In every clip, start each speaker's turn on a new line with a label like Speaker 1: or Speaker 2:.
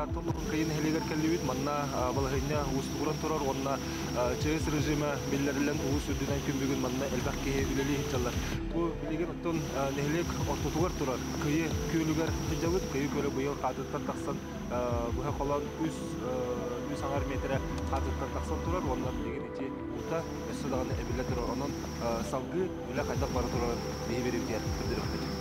Speaker 1: Таатта улууһун Кыйы нэһилиэгэр кэллибит. Манна балаһыанньа уустугуран турар уонна ЧС режимэ биллэриллэн улуус үрдүнэн күн бүгүн манна элбэх киһи үлэлии сылдьаллар. Бу билигин оттон нэһилиэк ортотугар турар Кыйы күөлүгэр сылдьабыт. Кыйы күөлэ быйыл хаатыттан тахсан быһа холоон үс аҥар миэтэрэ хаатыттан тахсан турар уонна билигин ити уута өссө даҕаны эбиллэ турар. Онон салгыы үлэ хайдах бара турарын биһи бириибитигэр көрдөрүөхпүт.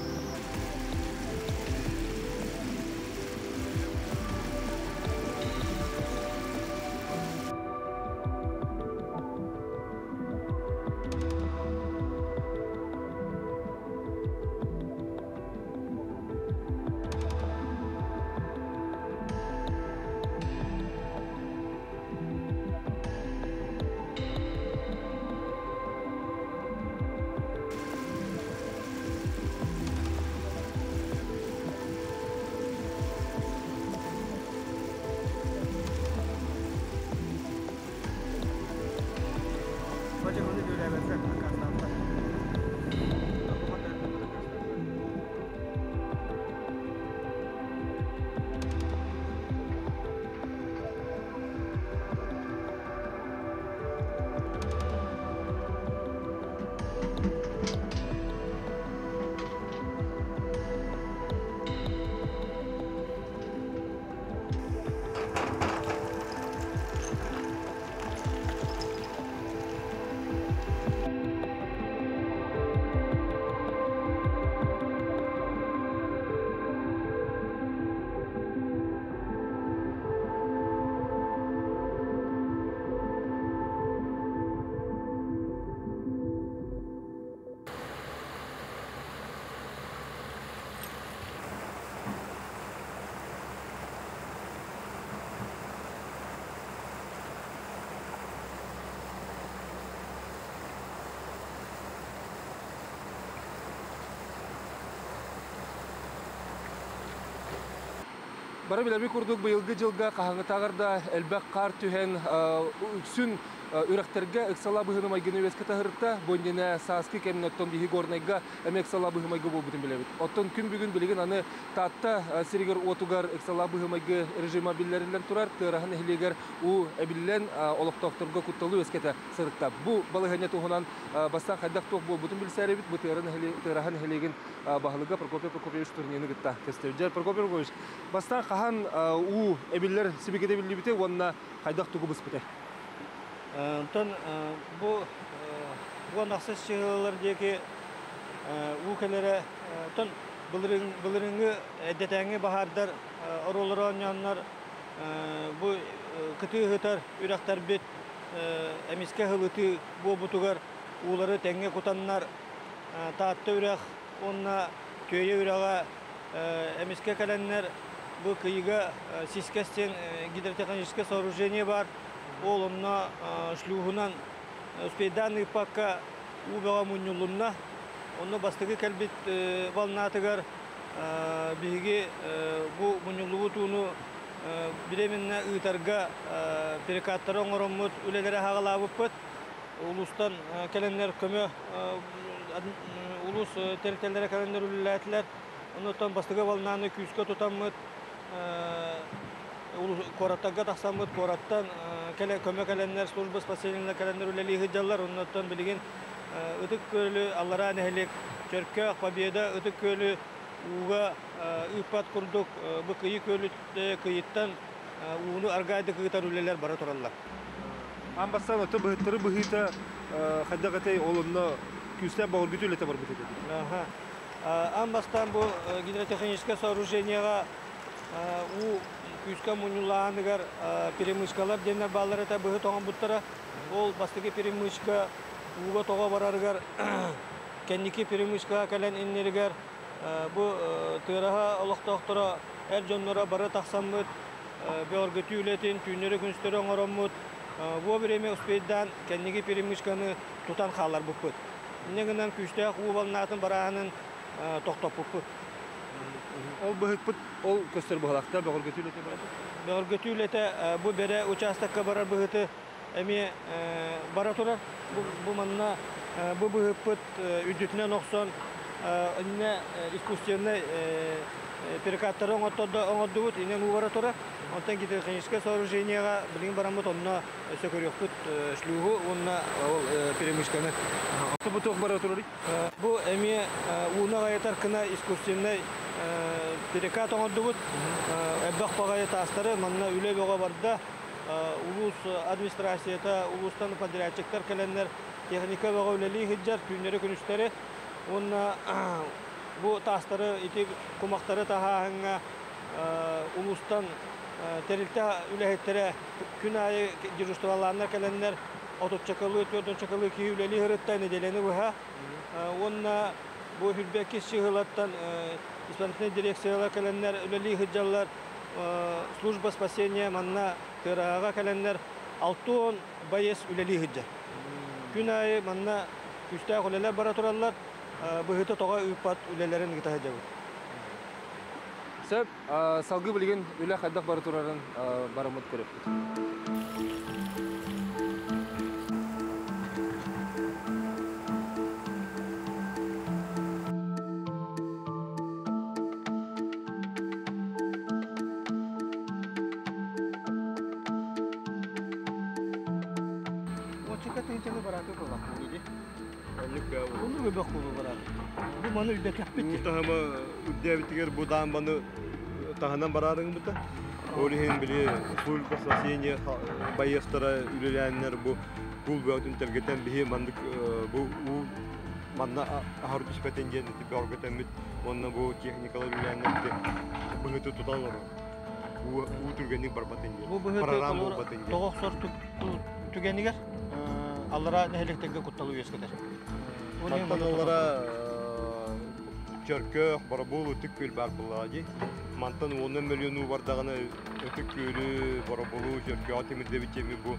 Speaker 1: Бары билэрбит курдук быйылгы дьылга хаһааҥҥытааҕар да элбэх хаар түһэн үксүн үрэхтэргэ ыксала быһыыны майгыны үөскэ таһырта. Бу иннинэ сааскы кэмҥэ оттон биһи Горнайга эмиэ ыксала быһыы-майгы буолбутун билэбит. Оттон күн бүгүн билигин аны Таатта сиригэр уотугар ыксала быһыы-майгы режима биллэриллэн турар. Тыараһа нэһилиэгэр уу эбиллэн олохтоохторго кутталы үөскэтэ сырытта. Бу балаһыанньа туһунан бастаан хайдах туох буолбутун билсээрибит. Бу Тыараһа нэһилиэгин баһылыга Прокопий Прокопьевич Турнины кытта кэстибит. Дьэ, Прокопий Прокопьевич, бастаан хаһан уу эбиллэр сибикитэ биллибитэ уонна хайдах тугу быспытай?
Speaker 2: Онтон бу 16 чыһылар диэки уу кэлэрэ оттон былырыҥҥы эрдэтээҥҥи баһаардар оруоллара оонньооннор бу кытыы ыһытар үрэхтэрбит эмискэ ыһылытыы буолбутугар уулары тэҥҥэ кутаннар Таатта үрэх уонна Түөйэ үрэҕэ эмискэ кэлэннэр бу Кыйыга Сискэс диэн гидротехническое сооружение баар. Ол онно шлюһунан успейдаан ыыппакка уу бөҕө мунньуллунна. Онно бастакы кэлбит волнатыгар биһиги бу мунньуллубут ууну временно ыытарга перекаттары оҥороммут үлэлэри аҕалаабыппыт. Улуустан кэлэннэр көмө улуус тэрилтэлэрэ кэлэннэр үлэлээтилэр. Оннуттан бастакы волнаны күүскэ тутаммыт куораттарга тахсаммыт, куораттан көмө кэлэннэр, служба спасения кэлэннэр үлэлии сылдьаллар. Оннуттан билигин Ытык Күөлү аллараа нэһилиэк Чөркөөх, Победа Ытык Күөлү ууга ыыппат курдук бу Кыйы күөлү Кыйыттан ууну аргаайдык ыытар үлэлэр бара тураллар.
Speaker 1: Аан бастаан ото быһыттары быһыыта хайдах этэй, ол онно күүстээх бөҕөргүтүү үлэтэ барбыт этэ дии.
Speaker 2: Аан бастаан бу гидротехническое сооружениеҕа уу күүскэ мунньулааһыныгар перемычкалар диэннэр бааллар этэ, быһыт оҥорбуттара. Ол бастакы перемычка ууга тоҕо барарыгар кэнники перемычкаҕа кэлэн инниригэр бу Тыараһа олохтоохторо эр дьонноро бары тахсаммыт бөҕөргөтүү үлэтин түүннэри-күнүстэри оҥороммут вовремя успейдаан кэнники перемычканы тутан хаалларбыппыт. Инньэ гынан күүстээх уу волнатын барааһынын тохтоппуппут.
Speaker 1: Ол быһыкпыт ол көстөр быһалаахта бөҕөргөтүү үлэтэ барар.
Speaker 2: Бөҕөргөтүү үлэтэ бу бэрэ учаастакка барар быһыты эмиэ бара турар. Бу манна бу быһыппыт үрдүтүнэн охсон Инне искусственный перекаттары оҥордубут, инен уу тура. Онтон гидротехническое сооружениеға билигин бараммыт онно өссө көрүөхпүт шлюгу уонна ол перемычканы.
Speaker 1: Бу туох бара турар?
Speaker 2: Бу эмиэ ууну аҕайатар кына искусственный перекат оҥордубут. Элбэх баҕайы таастары манна үлэ бөҕө барда. Улуус администрацията, улуустан подрядчиктар кэлэннэр техника бөҕө үлэлии сылдьар түүннэри-күнүстэри. Уонна бу таастары ити кумахтары таһааһыҥҥа улуустан тэрилтэ үлэһиттэрэ күн аайы дежурстволааннар кэлэннэр отуччакалыы, төрдүнчакалыы киһи үлэлии сырытта нэдиэлэни быһа. Уонна бу хүрбэкки сыһылаттан исполнительнай дирекциялар кэлэннэр үлэлии сылдьаллар. Служба спасения манна Тыараһаҕа кэлэннэр 60 боец үлэлии сылдьар. Күн аайы манна күүстээх үлэлэр бара тураллар. Быһыты тоҕо ыыппат үлэлэрин ыыта сылдьабыт.
Speaker 1: Сөп, салгыы билигин үлэ хайдах бара турарын барыммыт көрөппүт.
Speaker 2: Оччока тыынчаны барааты кыллаппын ди. Оннук өбөх буолу бараат. Бу маны үрдэтэхпит.
Speaker 3: Уу таһыма үрдээбитигэр бу даамбаны таһынан бараарыҥмыта. Ол иһин били служба спасения байыастара үлэлээннэр бу куул бөҕөтүн тэлгэтэн биһи маннык бу уу манна аһар түспэтин диэн ити бөҕөргөтөммүт уонна бу техникалар үлэлээннэр быһыты тутан олорор. Уу, уу түргэнник барбатын диэн.
Speaker 2: Бу быһыты
Speaker 3: Прорам буолбатын диэн.
Speaker 2: Тоҕо охсор түгэнигэр аллара нэһилиэктэргэ кутталы үөскэтэр.
Speaker 3: Мантан аллара Чөркөөх, Боробул, Ытык Күөл баар буоллаҕа дии. Мантан уонунан мөлүйүөн уу бардаҕына Ытык Күөлү, Боробулу, Чөркөөҕү тимирдэбит диэми бу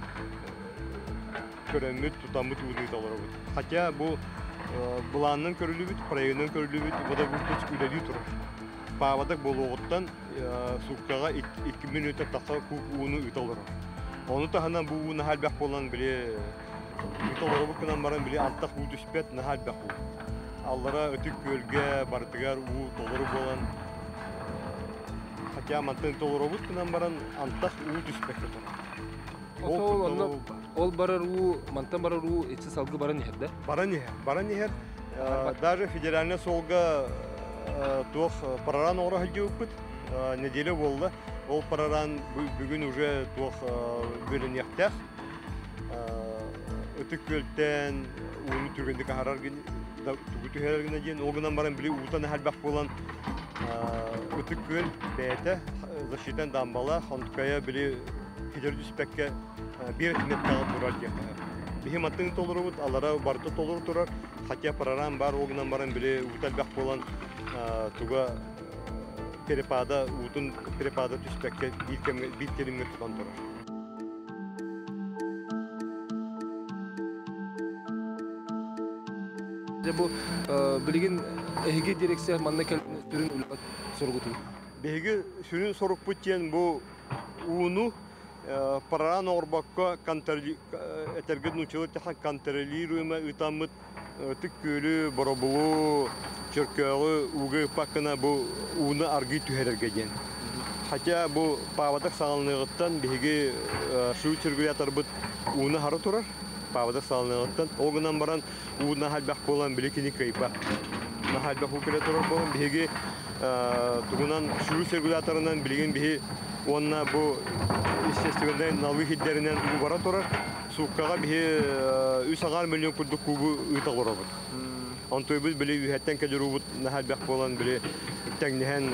Speaker 3: көрөммүт, тутаммыт ууну ыыта олоробут. Хотя бу былаанынан көрүлүбүт, проегынан көрүлүбүт водовыпуск үлэлии турар. Паводок буолуоҕуттан сууккаҕа 2 мүнүүтэ тахса куб ууну ыыта олорор. Ону таһынан бу уу наһаа элбэх буолан били ыыта олоробут гынан баран били антах уу түспэт наһаа элбэх уу. Аллара Ытык Күөлгэ барытыгар уу толору буолан хотя мантан толоробут гынан баран антах уу түспэккэ турар.
Speaker 1: Ол онно ол барар уу мантан барар уу иччи салгы баран иһэр да?
Speaker 3: Баран иһэр, баран иһэр. Даже федеральный суолга туох проран оҥоро сылдьыбыппыт. Неделя буолла. Ол проран бүгүн уже туох бөлүнүөхтээх. Ытык Күөлтэн ууну түргэнник аһарар тугу түһэрэр гына диэн ол гынан баран били уутан элбэх буолан Ытык Күөл бэйэтэ защитан дамбала онтукайа били кидер түспэккэ биир этимэттэҕэ турар диэххэ. Биһи маттыҥ толорубут, алара барыта толору турар, хотя прорам бар ол гынан баран били уута элбэх буолан туга перепада уутун перепада түспэккэ биир кэмҥэ биир кэлимҥэ тутан турар.
Speaker 1: Дьэ бу билигин эһиги дирекция манна кэлэн сүрүн үлэҕит соругутун?
Speaker 3: Биһиги сүрүн сорукпут диэн бу ууну параан оҥорбокко этэргэ нууччалыы эттэххэ контролируемо ыытаммыт Ытык Күөлү, Боробулу, Чөркөөҕү ууга ыппаккына бу ууну аргый түһэрэргэ диэн. Хотя бу паводок саҕаланыаҕыттан биһиги шлюз регуляторбыт ууну аһара турар паводок саҕаланыаҕыттан. Ол гынан баран уу наһаа элбэх буолан били кини кыайбат. Наһаа элбэх уу кэлэ турар буолан биһиги тугунан шлюз регуляторынан билигин биһи уонна бу естественнай налыы сирдэринэн уу бара турар. Сууккаҕа биһи үс аҥаар миллион курдук кубу ыыта олоробут. Онтуйбут били үһэттэн кэлэр уубут наһаа элбэх буолан били тэҥнэһэн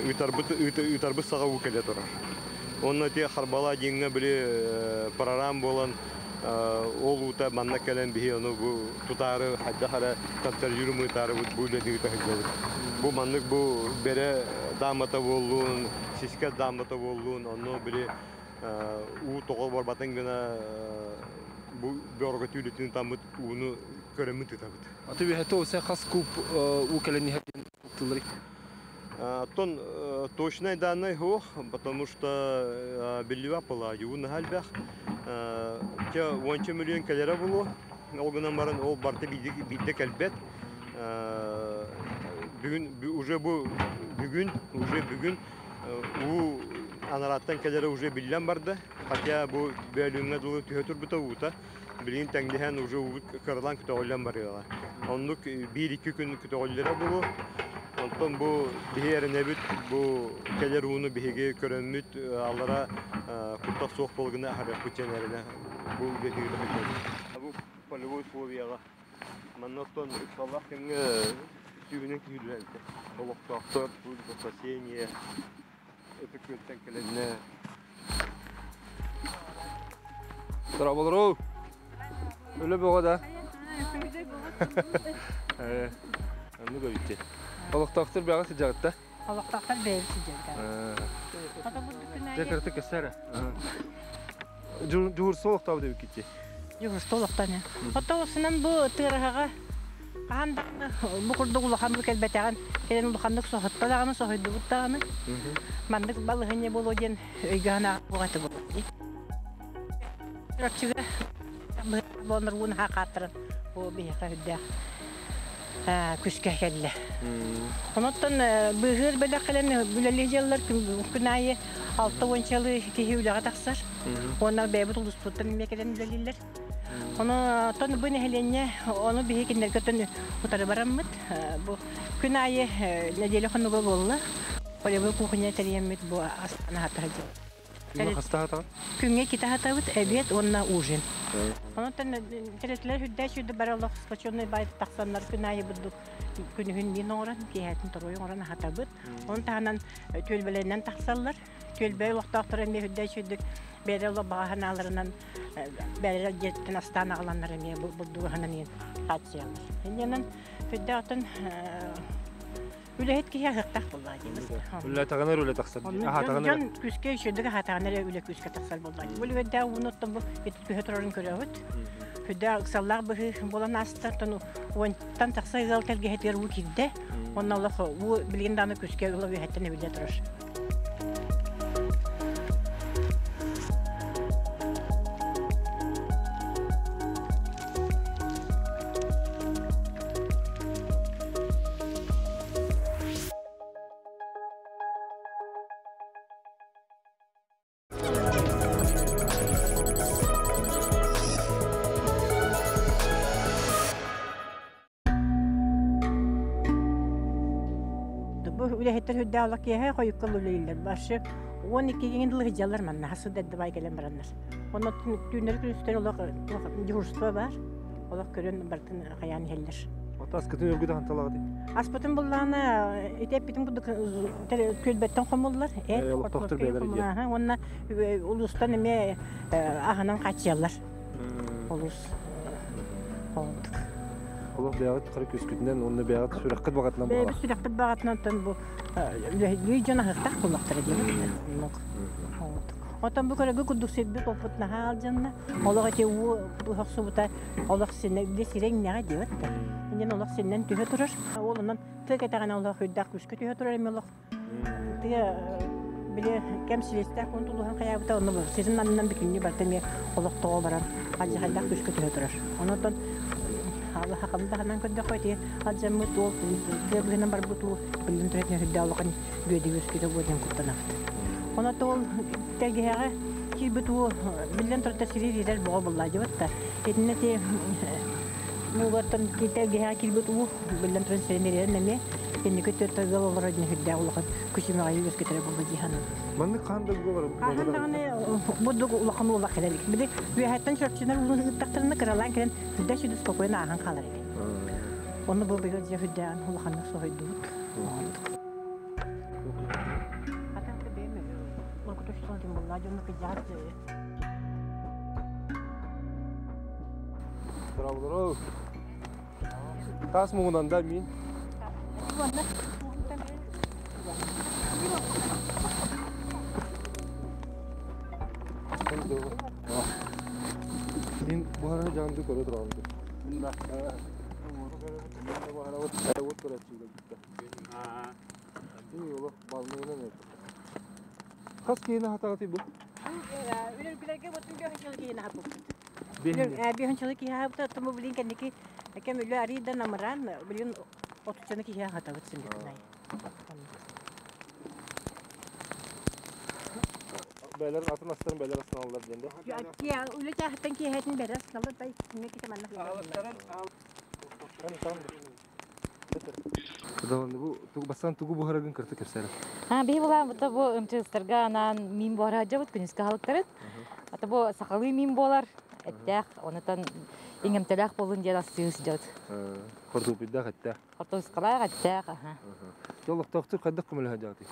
Speaker 3: ыытарбыт ыытарбыт саҕа уу кэлэ турар. Онно ити Харбала диэҥҥэ били прорам буолан ол уута манна кэлэн биһи ону бу тутаары хайдах эрэ контролируем ыытаары бу үлэни ыыта сылдьабыт. Бу маннык бу бэрэ даамата буоллун, сискэ даамата буоллун, онно били уу тоҕо барбатын гына бу бөҕөргөтүү үлэтин ытаммыт ууну көрөммүт ытабыт.
Speaker 1: Аты үһэтэ усе хас куб уу кэлэн иһэр диэн тыллары?
Speaker 3: Оттон точнай данные суох, потому что биллибэт была, уу наһаа элбэх. Чэ, уонча миллион кэлэрэ буолуо. Ол гынан баран ол барыта биирдэ кэлбэт. Бүгүн уже бу бүгүн уже бүгүн уу анараттан кэлэрэ уже биллэн барда. Хотя бу бөлүҥҥэ дылы түһэ турбута уута. Билигин тэҥнэһэн уже уубут кыралаан көтөҕүллэн барыаҕа. Оннук биир-икки күн көтөҕүллэрэ буолуо. Онтон бу биһи эрэнэбит бу кэлэр ууну биһиги көрөммүт аллара куттал суох буолгуна аһарыахпыт диэн эрэнэ бу үлэтигэр Бу полевой условияҕа манна оттон ыксаллаах кэмҥэ сүүһүнэн киһи олохтоохтор спасение Ытык Күөлтэн кэлэннэ.
Speaker 1: Здраволору! Өлө бөҕө да. Оннук эбитти. Олохтоохтор бэҕэ сыдьаҕытта.
Speaker 4: Олохтоохтор бэйэбит сыдьаҕыта.
Speaker 1: Дьэ кырты кэсэрэ. Дьуһурсу олохтоох дебиккити.
Speaker 4: Дьуһурсу олохтоох. Оттоосунан бу тыараһаҕа хаһан даҕаны бу курдук улахан бу кэлбэтэҕин кэлэн улаханнык соһутта даҕаны соһуйдубут даҕаны маннык балаһыанньа буолуо диэн өйгө санааҕа буолбата буолуо Чурапчыга буоннар уун хааттаран бу биһиэхэ үрдээх күскэ кэллэ. Онуттан быыһыыр бэлэх кэлэн үлэлии дьыллар күн аайы 60-чалы киһи үлэҕэ тахсар. Уонна бэйэбит улууспуттан эмиэ кэлэн үлэлииллэр. Онон бу нэһилиэнньэ ону биһи кинилэргэ оттон утары бараммыт. Бу күн аайы нэдиэлэ хонуга буолла. Полевой кухня тэрийэммит бу астана хатаһа
Speaker 1: Күҥҥэ хаста хатаҕын?
Speaker 4: Күҥҥэ иккитэ хатабыт, эбиэт уонна ужин. Онон тэрилтэлэр үрдээ сүүрдэ бары олох сплоченный бай тахсаннар күн аайы бурдук күнүһүн миин оҥорон, киэһэтин торуой оҥорон аһатабыт. Оны таһынан түөлбэлэринэн тахсаллар. Түөлбэ олохтоохторо эмиэ үрдээ сүүрдүк бэйэлэр олох баҕа санааларынан бэйэлэр дьиэттэн астаан аҕаланнар эмиэ бурдугу аһынан иһин хааччыйаллар. Инньэнэн үрдээҕиттэн үлэһит киһи аһыахтаах буоллаҕа диибит.
Speaker 1: Үлэ таҕынар үлэ тахсар.
Speaker 4: Аһаатаҕына дьон күүскэ үчүгэйдик аһаатаҕына эрэ үлэ күүскэ тахсар буоллаҕа. Бу үлүгэрдээх ууну оттон бу күһэ турарын көрөбүт. Үрдээх ыксаллаах быһыы буолан ааста. Оттон уонтан тахса ыал тэлгэһэтигэр уу киирдэ. Онно олох уу билигин даҕаны күүскэ ыла үөһэттэн эбиллэ турар. Бу үлэһиттэр үрдээх киэһэ хойукка үлэлииллэр. Башы 12 дылы сылдьаллар манна хасы дабай кэлэн бараннар. Онно түүннэри күнүстэри олох дежурство бар. Олох көрөн бартын хайаан иһэллэр.
Speaker 1: Ото аскытын өргүдэ ханталаҕыт?
Speaker 4: Аспытын буллаҕына ити эппитин курдук күөлбэттэн хомуллар.
Speaker 1: Эт олохтоохтор бэйэлэрэ диэн.
Speaker 4: Уонна улуустан эмиэ аһынан хааччыйаллар. Улуус холдук.
Speaker 1: Олох бэйэҕит хары күскүтүнэн уонна бэйэҕит сүрэххит баҕатынан буолар.
Speaker 4: Бэйэбит сүрэхпит баҕатынан бу үлэһит дьон аһыахтаах буоллахтара диэбит. Отон бу көрөгү курдук сирбит оппут наһаа алдьанна. Олох ити уу охсубута олох синэ биле сирэҥнэҕэ диэбит да. Иннин олох синнэн түһэ турар. Ол онон тыа кэтэҕинэ олох үрдээх күүскэ түһэ турар эми олох тыа биле кэм силистээх күн тулуһан хайаабыта онно сирин аннынан бүтүннүү барыта эмиэ олох тоҕо баран алдьархайдаах күүскэ түһэ турар. Онон Аллаха таһынан көрдөххө ити алдьаммыт уол тыа быһынан барбыт уу биллэн турар үрдээх улахан бүөдү үөскүүтэ буо диэн куттанабыт. Онон ол тэлгэһэҕэ киирбит уу биллэн турар сири иирэр боҕо буллаадьыбыт да итиннэ ти муугаттан тэлгэһэҕэ киирбит уу биллэн туран сирин ириэрэн эмиэ инники төрт ыал олорор үрдээх улахан күчүмэҕэйи үөскэтэрэ буолла дии саныыбын.
Speaker 1: Маннык хаан да буолар.
Speaker 4: Хаһан даҕаны бурдук улахан уулах кэлэр. Били үөһэттэн чөрчүнэр уулун ыыттахтарына кыралаан кэлэн үрдэ сүдү спокойно ааһан хаалар эбит. Онно бу быйыл дьэ үрдээҕин улаханнык соһуйдубут.
Speaker 1: Здравствуй. Тас муҥунан да мин. Мин буһара дьаанды көрө турабын. Хас киһини хатаҕытый бу?
Speaker 4: Үлэлгилэргэ бутун биэһин киһини хаппыппыт. Биэһин киһи хаппыт, оттон бу билин кэнники кэм үлэ арыйда намыраан, билин Отуччаны киһи аһатабыт син күн аайы.
Speaker 1: Бээлер атын астарын бээлер астаналлар диэн да.
Speaker 4: Үлэ чааһыттан киэһэтин бэрэ астаналлар да итиннэ ките манна
Speaker 1: Бу бастан тугу буһарагын кырты кэпсээрэ.
Speaker 5: Биһи булаан бу бу ымчыстарга анаан миин буһараджабыт күнүскэ халыктарын. Ата бу сахалыы миин буолар эттээх, онутан иҥэмтэлээх буолун диэн астыы сылдьабыт.
Speaker 1: Хортуоппуйдаах эттээх.
Speaker 5: Хортуускалаах эттээх, аха.
Speaker 1: Олохтоохтур хайдах көмөлөһө дьаҕытый?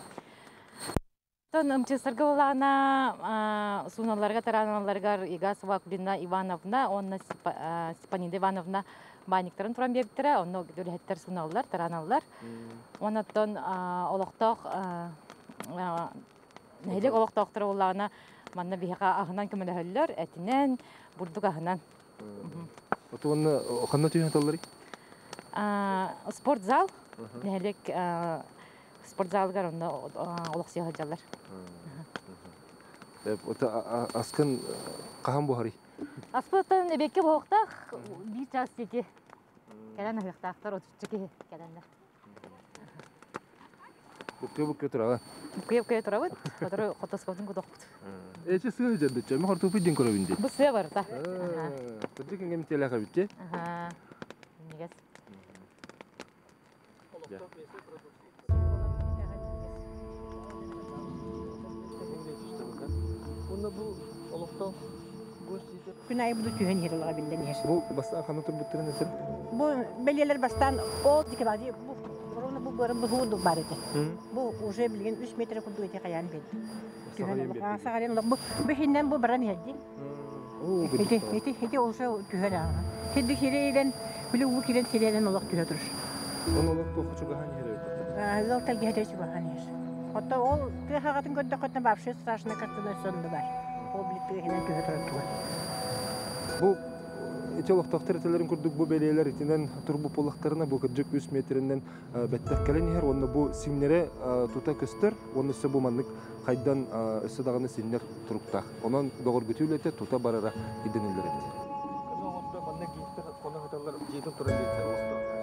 Speaker 5: Тон ымчыстарга булаана сууналарга тараналарыгар Игасова Акулина Ивановна уонна Степанида Ивановна баанньыктарын туран биэрбиттэрэ, онно үлэһиттэр сууналлар, тараналлар. Оннуттан олохтоох нэһилиэк олохтоохторо буоллаҕына манна биһиэхэ аһынан көмөлөһөллөр, этинэн, бурдук аһынан.
Speaker 1: Отуонна ханна түһэн талларый?
Speaker 5: Спортзал, нэһилиэк спортзалыгар онно олохсуйа сылдьаллар.
Speaker 1: Аскын хаһан буһарый?
Speaker 5: Аспыттан эбиэккэ буһуохтаах, биир чаас диэки кэлэн аһыахтаахтар, отучча киһи кэлэннэр.
Speaker 1: Буккуйа-буккуйа тураҕын?
Speaker 5: Буккуйа-буккуйа турабыт, сотору хотоскобутун кутуохпут.
Speaker 1: Эчи сыа дьэрдиччэ, ме хортуоппуй диэн көрөбүн дии.
Speaker 5: Бу сыа барыта.
Speaker 1: Кырдьык иҥэм телэх эбитчи.
Speaker 5: Минньигэс.
Speaker 4: Күн аайы буду түһэн иһэр олоҕо биллэн иһэр.
Speaker 1: Бу бастаан ханна турбуттарын этэр?
Speaker 4: Бу бэлиэлэр бастаан ол дике бу ровно бу бары бу курдук бар этэ. Бу уже билигин 3 метр курдук эти хайаан берди. Саҕарен бу бу бу баран иһэрди. Ити ити ити уже түһэр аҕа. Хидди хирейлен били уу кирен сирелен олох түһэ турur.
Speaker 1: Ол олох туохха чугаһан иһэр эбит.
Speaker 4: Ол тэлгэһэтэ чугаһан иһэр. Отто ол тыа хаҕатын көрдөххөтүнэ вообще страшно картина сонно бар. Ол били тыа иһинэн түһэ турар туга.
Speaker 1: Бу ити олохтоохтор этэлэрин курдук бу бэлиэлэр итинэн турбут буоллахтарына бу кырдьык 3 метринэн бэттэх кэлэн иһэр уонна бу сиҥнэрэ тута көстөр уонна өссө бу маннык хайдан өссө даҕаны синнэр туруктаах. Онон доҕоргутуу үлэтэ тута барара ирдэниллэр эбит.
Speaker 2: Манна гииттэр хоно сыталлар дьиэтин туран биэрдилэр олохтоохтор.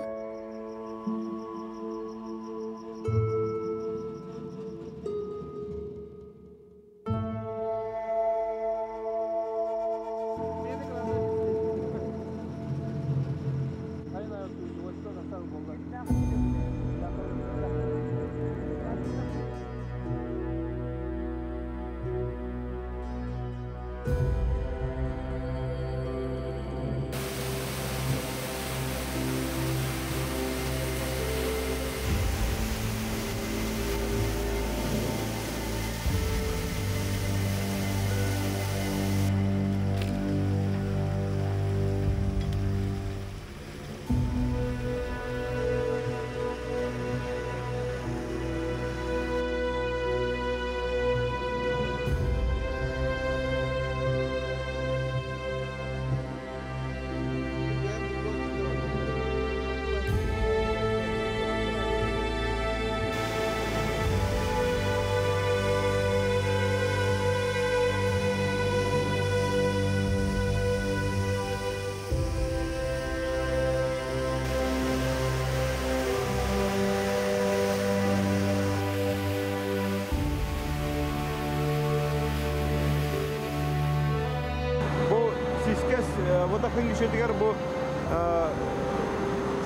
Speaker 2: Бу сискэс водохранилищетигэр бу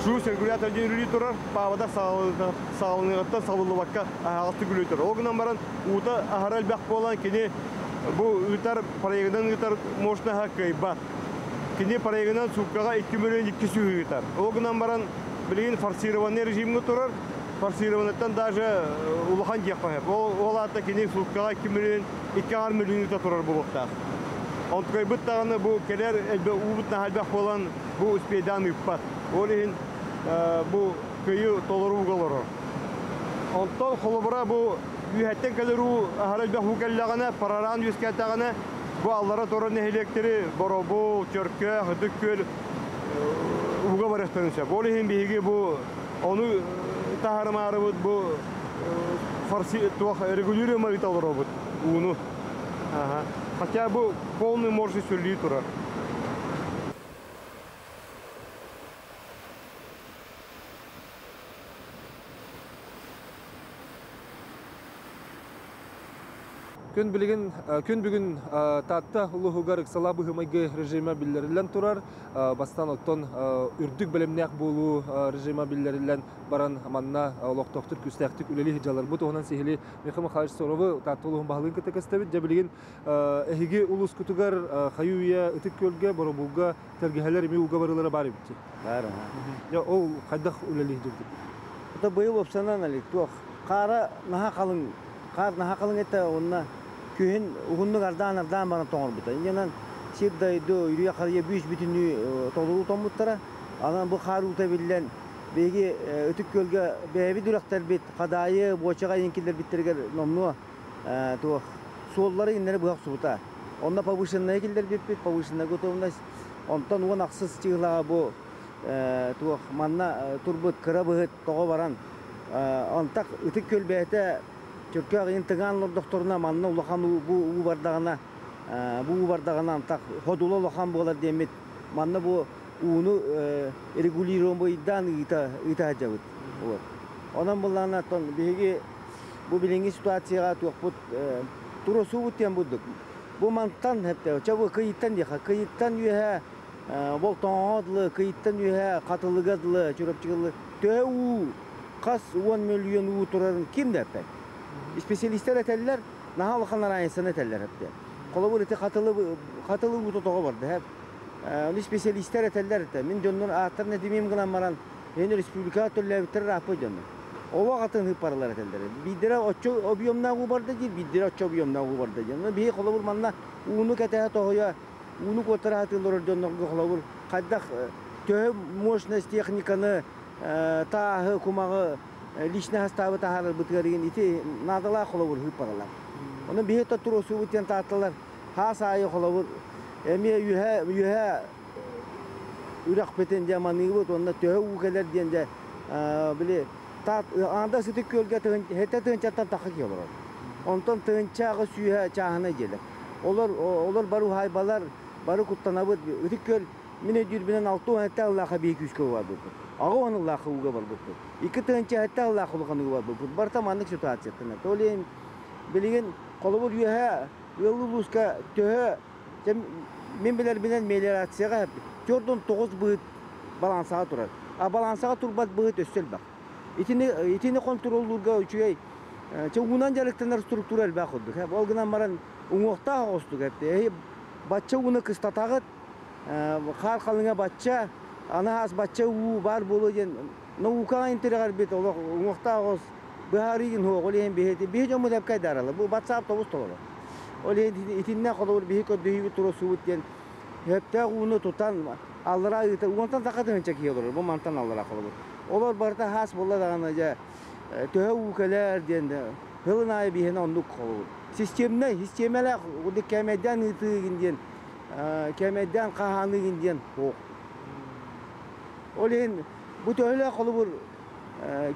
Speaker 2: шлюз регулятор диэн үлэлии турар, паабата саҕаланыаҕыттан сабыллыбакка аһаҕастык үлэлии турар. Ол гынан баран уута аһара элбэх буолан кини бу ыытар проегынан ыытар мощноһа кыайбат. Кини проегынан сууккаҕа 2 миллион 200 ыытар. Ол гынан баран билигин форсированный режимҥэ турар. Форсированныттан даже улахан диэххэ сөп. Ол аата кини сууккаҕа 2 миллион 2,5 миллион ыыта турар буолуохтаах. Онтукайбыт даҕаны бу кэлэр уубут наһаа элбэх буолан бу успейдаан ыыппат. Ол иһин бу кыйы толору ууга олорор. Онтон холобура бу үөһэттэн кэлэр уу аһара элбэх уу кэллэҕинэ, парараан үөскээтэҕинэ бу аллара турар нэһилиэктэри Боробул, Чөркөөх, Ытык Күөл ууга барыахтарын сөп. Ол иһин биһиги бу ону таһаарымаарыбыт бу форси туох регулируемый ыыта олоробут ууну. Хотя бу полный моржи сүрлүү турар.
Speaker 1: Күн билигин күн бүгүн Таатта улууһугар ыксала быһымайгы режима биллэриллэн турар. Бастан оттон үрдүк бэлэмнээх буолуу режима биллэриллэн баран манна олохтоохтук күүстээхтик үлэлии сылдьаллар. Бу туһунан сиһили Михаил Михайлович Соровы Таатта улууһун баһылыгын кытта көстөбүт. Дьэ билигин эһиги улуускутугар хайыы-үйэ Ытык Күөлгэ, Боробулга тэлгэһэлэр эми ууга барыылара баар эбит.
Speaker 6: Баар.
Speaker 1: Дьэ ол хайдах үлэлии сылдьыбытый?
Speaker 6: Это быйыл уопсанан алик туох хаара наһаа халыҥ хаар наһаа халыҥ этэ уонна күһүн уһуннук ардаан-ардаан баран тоҥорбута. Инньэнэн сир дойду үрүйэ харыйа бүүс бүтүннүү толору тоҥмуттара. Анан бу хаар уута биллэн биһиги Ытык Күөлгэ бэйэбит үрэхтэрбит Хадаайы, Буочаҕа иһин киллэрбиттэригэр номнуо туох суоллары иннэри быһа охсубута. Онно повышенная киллэрбиппит, повышенная готовность. Онтон 10 ахсыс чыылаҕа бу туох манна турбут кыра быһыт тоҕо баран онтах Ытык Күөл бэйэтэ Чөркөөх иин тыгаан олордохторуна манна улахан уу бу уу бардаҕына бу уу бардаҕына антах ходула улахан буолар диэммит манна бу ууну регулируемыйдаан ыыта ыыта сылдьабыт. Вот. Онон буллаҕына оттон биһиги бу билиҥҥи ситуацияҕа туохпут туруосуубут диэн бурдук. Бу мантан чэ бу кыйыттан диэхэ кыйыттан үөһэ Болтоҥоҕо дылы, кыйыттан үөһэ Хатылыга дылы, Чурапчыга дылы төһө уу хас уон мөлүйүөн уу турарын ким да эппэт. Специалистэр этэллэр, наһаа улахан разницаны этэллэр эптэ. Холобур ити хатылы хатылы уута тоҕо барда хэп. Оны специалистэр этэллэр этэ. Мин дьоннор ааттарын этимиим гынан баран, мен республикаҕа төллөөбүттэр ырааппыт дьоннор. Олох атын ыыппаралар этэллэр. Биирдэрэ оччо объемнаах уу барда диир, биирдэрэ оччо объемнаах уу барда диир. Биһи холобур манна ууну кэтэһэ тоһуйа, ууну куоттара сатыыллар дьоннорго холобур хайдах төһө мощность техниканы тааһы, кумаҕы личный составы таһаарарбытыгар ити наадалаах холобур ыыппаралар. Ону биһи туруосуубут диэн таатталар хаас аайы холобур эмиэ үөһэ үөһэ үрэхпитин дьэ маныыбыт уонна төһө уу кэлэр диэн дьэ били таат аанда Ытык Күөлгэ хэтэ тыһынчаттан тахха киһи олорор. Онтон тыһынчааҕы сүүһэ чааһынай дьиэлэр. Олор олор бары уһаайбалар бары куттанабыт. Ытык Күөл мин өйдүүрбүнэн 67 ыллаахха биир күүскэ барбыппыт. 80 ыллаахха ууга барбыппыт. 2007 ыллаах улахан ууга барбыппыт. Барыта маннык ситуацияттан. То ли билигин холобур үөһэ ыал улууска төһө мин билэрбинэн мелиорацияҕа 49 быһыт балансаҕа турар. А балансаҕа турбат быһыт өссө элбэх. Итини итини контроллуурга үчүгэй чэ уунан дьарыктанар структура элбэх курдук. Ол гынан баран уҥуохтаах оҕустук эпти. Бачча ууну кыстатаҕыт, хаар халыҥа бачча, аны бачча уу баар буолуо диэн наукаҕа интирэҕэрбит олох уҥуохтаах оҕус быһаарыыгын суох. Ол иһин биһи биһи дьоммут эпкайдаралы. Бу WhatsApp тобус толору. Ол иһин итиннэ холобур биһи көрдөһүүбүт туруорсуубут диэн сөптөөх ууну тутан аллараа ыыта 10-тан тахса киһи олорор. Бу мантан аллараа холобур. Олор барыта хаас буолла даҕаны дьэ төһө уу кэлэр диэн хылын аайы биһиэнэ оннук холобур. Системнай, систиэмэлээх кээмэйдээн ыытыыгын диэн кээмэйдээн хаһааныыгын диэн суох. Ол иһин бу төһөлөөх холобур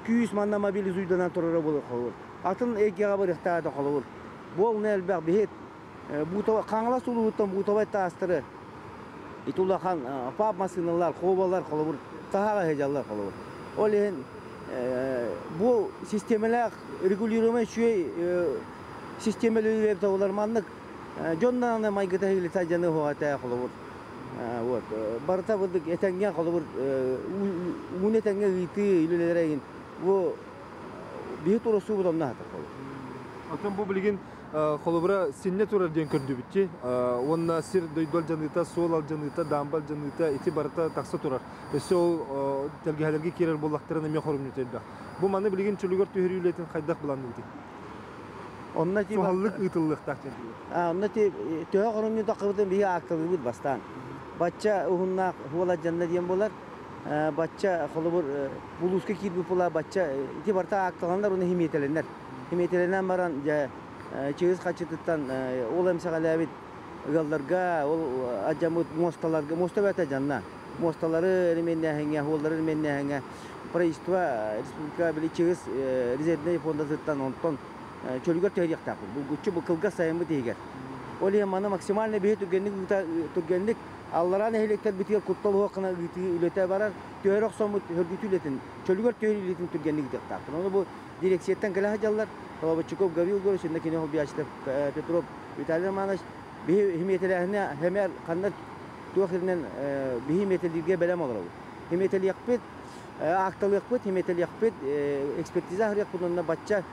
Speaker 6: күүс манна мобилизуйданан турара буолар холобур. Атын эйгэҕэ барыахтаата холобур. Буолна элбэх биһит Хаҥалас улууһуттан бутовай таастары ити улахан пап массыыналар, хобалар холобур таһаҕа сылдьаллар холобур. Ол иһин бу систиэмэлээх регулируемай үчүгэй систиэмэлэр олар маннык дьоннан майгыта илита дьаны хуҕата холобур. Вот барыта бурдук этэҥҥэ холобур уун этэҥҥэ ыытыы үлэлэрэ бу биһи туруорсуубут онно хатар холобур.
Speaker 1: Оттон бу билигин холобура синне турар диэн көрдүбүтчи. Уонна сир дойду алдьаныыта, суол алдьаныыта, даамба алдьаныыта ити барыта тахса турар. Өссө ол тэлгэһэлэргэ киирэр буоллахтарына эмиэ хорумньута элбэх. Бу маны билигин чөлүгэр түһэрии үлэтин хайдах былаанныыбытый?
Speaker 6: Онно ти
Speaker 1: Суһаллык ыытыллыахтаах диэн.
Speaker 6: Онно ти төһө хорумньу таххыбытын биһи аакталыыбыт бастаан. Бачча уһуннаах хуола дьанна диэн буолар. Бачча холобур булууска киирбит була бачча ити барта аакталанар уну химиэтеленер. Химиэтеленен баран дьэ чыгыс хачытыттан ол эмсэҕэлээбит ыалларга, ол адьаммыт муосталарга, муоста бээтэ дьанна. Муосталары ременнээһиҥҥэ, хуоллары ременнээһиҥҥэ правительство республика били чыгыс резервнэй фондатыттан онтон чөлүгэр түһэриэхтээхпит. Булгуччу бу кылгас сайыммыт иһигэр. Ол иһин маны максимально биһи түргэнник түргэнник Аллараа нэһилиэктэрбитигэр куттал суох гына ыытыы үлэтэ барар. Түһэр охсоммут хөргүтүү үлэтин, чөлүгэр түһэр үлэтин түргэнник ыытыахтаахпын. Ону бу дирекцияттан кэлэ сылдьаллар. Холобоччуков Гаврил Егорович, инна кини холбуйааччыта Петров Виталий Романович биһи химиэтэлээһинэ хэмээр ханна туох иринэн биһи химиэтэлииргэ бэлэм олоробут. Химиэтэлиэхпит, аакталыахпыт, химиэтэлиэхпит, экспертиза аһарыахпыт уонна бачча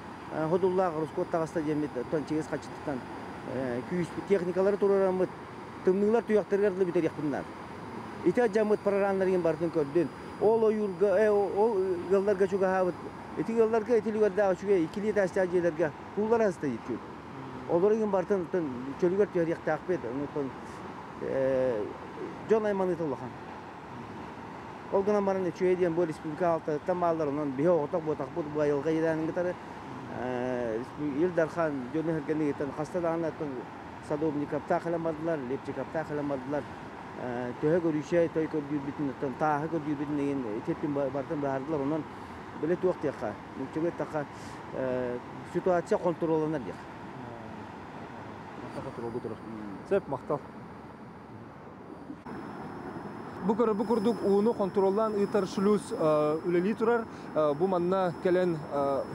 Speaker 6: ходуллаах ороскуот таҕыста диэммит чиҥис хаччытыттан күүс техникалары туруораммыт тымныылар туйахтарыгар дылы бүтэриэхпин наада. Ити алдьаммыт программаларын барытын көрдүн. Ол ойуурга, ол ыалларга чугаһаабыт, ити ыалларга ити үлүгэрдээх үчүгэй иккилии этээстээх дьиэлэргэ кууллар аһыста диир. Олору иһин барытын чөлүгэр түһэриэхтээхпит. Онтон дьон айманыыта улахан. Ол гынан баран үчүгэй диэн бу республика алтатыттан бааллар, онон биһи оҕотох буотахпыт бу айылҕа иэдээнин кытары Ил Дархан дьону сэргэниттэн хаста даҕаны Садовниковтаах кэлэн бардылар, Лепчиковтаах кэлэн бардылар. Төһө көрүүчэй той көрдүүрбүтүн, оттон тааһы көрдүүрбүтүн игин ити барытын быһаардылар. Онон били туох диэххэ, нууччалыы эттэххэ, ситуация хонтуруолланар диэх.
Speaker 1: Хонтуруолга турар. Сөп, махтал. Бу көрө бу курдук ууну хонтуруоллаан ыытар шлюз үлэлии турар. Бу манна кэлэн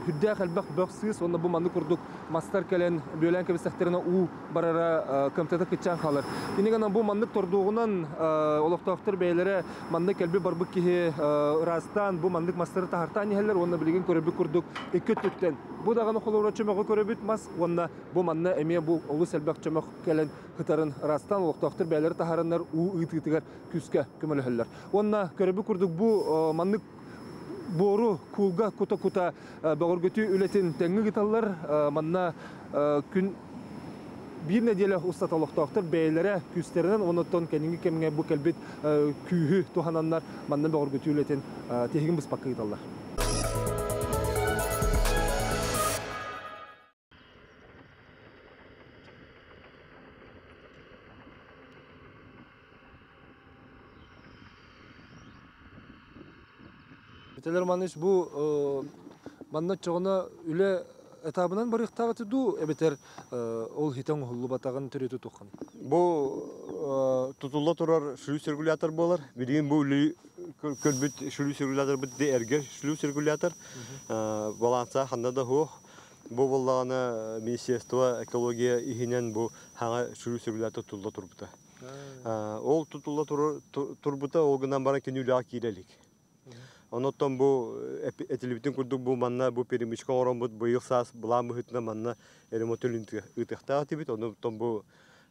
Speaker 1: үрдээх элбэх бөх сыыс уонна бу манны курдук мастар кэлэн бүөлээн кэбистэхтэринэ уу барара кымтата кыччаан хаалар. Иннигэнэн бу маннык тордуоҕунан олохтоохтор бэйэлэрэ манна кэлби барбыт киһи ыраастаан бу маннык мастары таһартаан иһэллэр уонна билигин көрөбүт курдук икки өттүттэн бу даҕаны холобура чөмөҕү көрөбүт мас уонна бу манна эмиэ бу олус элбэх чөмөх кэлэн ытарын ыраастаан олохтоохтор бэйэлэрэ таһараннар уу ыытыытыгар күүскэ көмөлөһөллөр. Уонна көрөбүт курдук бу маннык буору куулга кута-кута бөҕөргөтүү үлэтин тэҥҥэ ыыталлар. Манна күн биир нэдиэлэ устата олохтоохтор бэйэлэрэ күүстэринэн оннуттан кэнники кэмҥэ бу кэлбит күүһү туһананнар манна бөҕөргөтүү үлэтин тиһигин быспакка ыыталлар. Виталий Романович, бу манна чоҕуна үлэ этабынан барыахтаах этэ дуу, эбэтэр ол хитэн оҥоһуллубатаҕын төрүөтэ туоххан?
Speaker 3: Бу тутулла турар шлюз регулятор буолар. Билигин бу үлэ көрбүт шлюз регуляторбыт эргэ шлюз регулятор. Баланса ханна да суох. Бу буоллаҕына Министерство экология иһинэн бу хаҥа шлюз регулятор тутулла турбута. Ол тутулла турбута, ол гынан баран кини үлэҕэ киирэ илик. Онон бу этилибитин курдук бу манна бу перемычка оҥороммут быйыл саас былаан быһыытынан манна ремонт ыытыахтаах этибит. Онон бу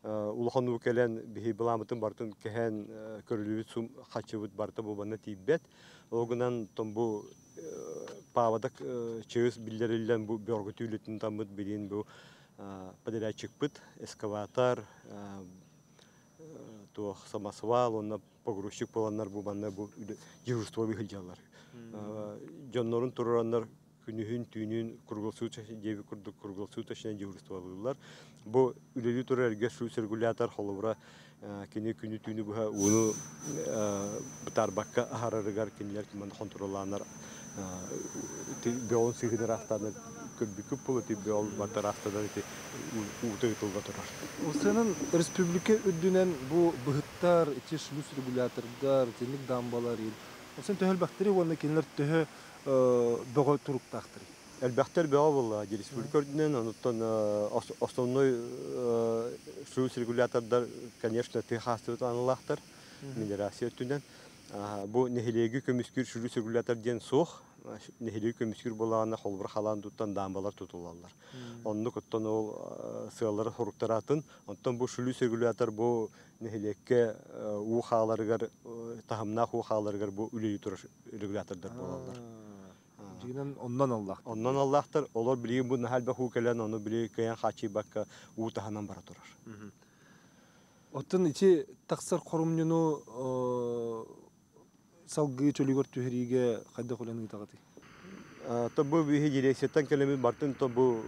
Speaker 3: улахан уу кэлэн биһи былааммытын барытын кэһэн көрүлүбүт сум хаччыбыт барыта бу манна тиийбэт. Ол гынан бу паводок чыыс биллэриллэн бу бөҕөргөтүү үлэтин таммыт билин бу подрядчикпыт эскаватор туох самосвал уонна погрузчик буоланнар бу манна бу дежурство сылдьаллар. Дьоннорун турураннар күнүһүн түүнүн круглосуточно диэби курдук круглосуточно дежурстволууллар. Бу үлэлии турар эргэ шлюз регулятор холобура кини күнү түүнү быһа ууну бытаарбакка аһарарыгар кинилэр манна хонтуруоллааннар бөҕүн сыыһын ыраахтааннар көрбүккүт буолуо ити бөҕүн барыта ыраахтанан ити уута ыытылла турар.
Speaker 1: Сыанан республика үрдүнэн бу быһыттар, ити шлюз регулятордар, итинник дамбалар, Осын төһө элбэхтэри уонна кинилэр төһө бөҕө туруктаахтарый?
Speaker 3: Элбэхтэр бөҕө буолла республика үрдүнэн, онуттан основной шлюз регулятордар, конечно, тыа хаастыбыт аналаахтар, мелиорация өттүнэн. Бу нэһилиэги көмүскүүр шлюз регулятор диэн суох. Нэһилиэги көмүскүүр буолаҕына холбур халаан туттан даамбалар тутулаллар. Оннук оттон ол сыаллары соруктаратын. Онтон бу шлюз регулятор бу нэһилиэккэ уу хааларыгар, таһымнаах уу хааларыгар бу үлэлии турар регулятордар буолаллар.
Speaker 1: Дьиҥинэн оннон аллаахтар.
Speaker 3: Оннон аллаахтар. Олор билигин бу наһаа элбэх уу кэлэн, ону били кыайан хааччыйбакка уу таһынан бара турар.
Speaker 1: Оттон ити тахсар хорумньуну салгыы чөлүгэр түһэриигэ хайдах үлэни ыытаҕытый?
Speaker 3: То бу биһи дирекцияттан кэлэммит бартын то бу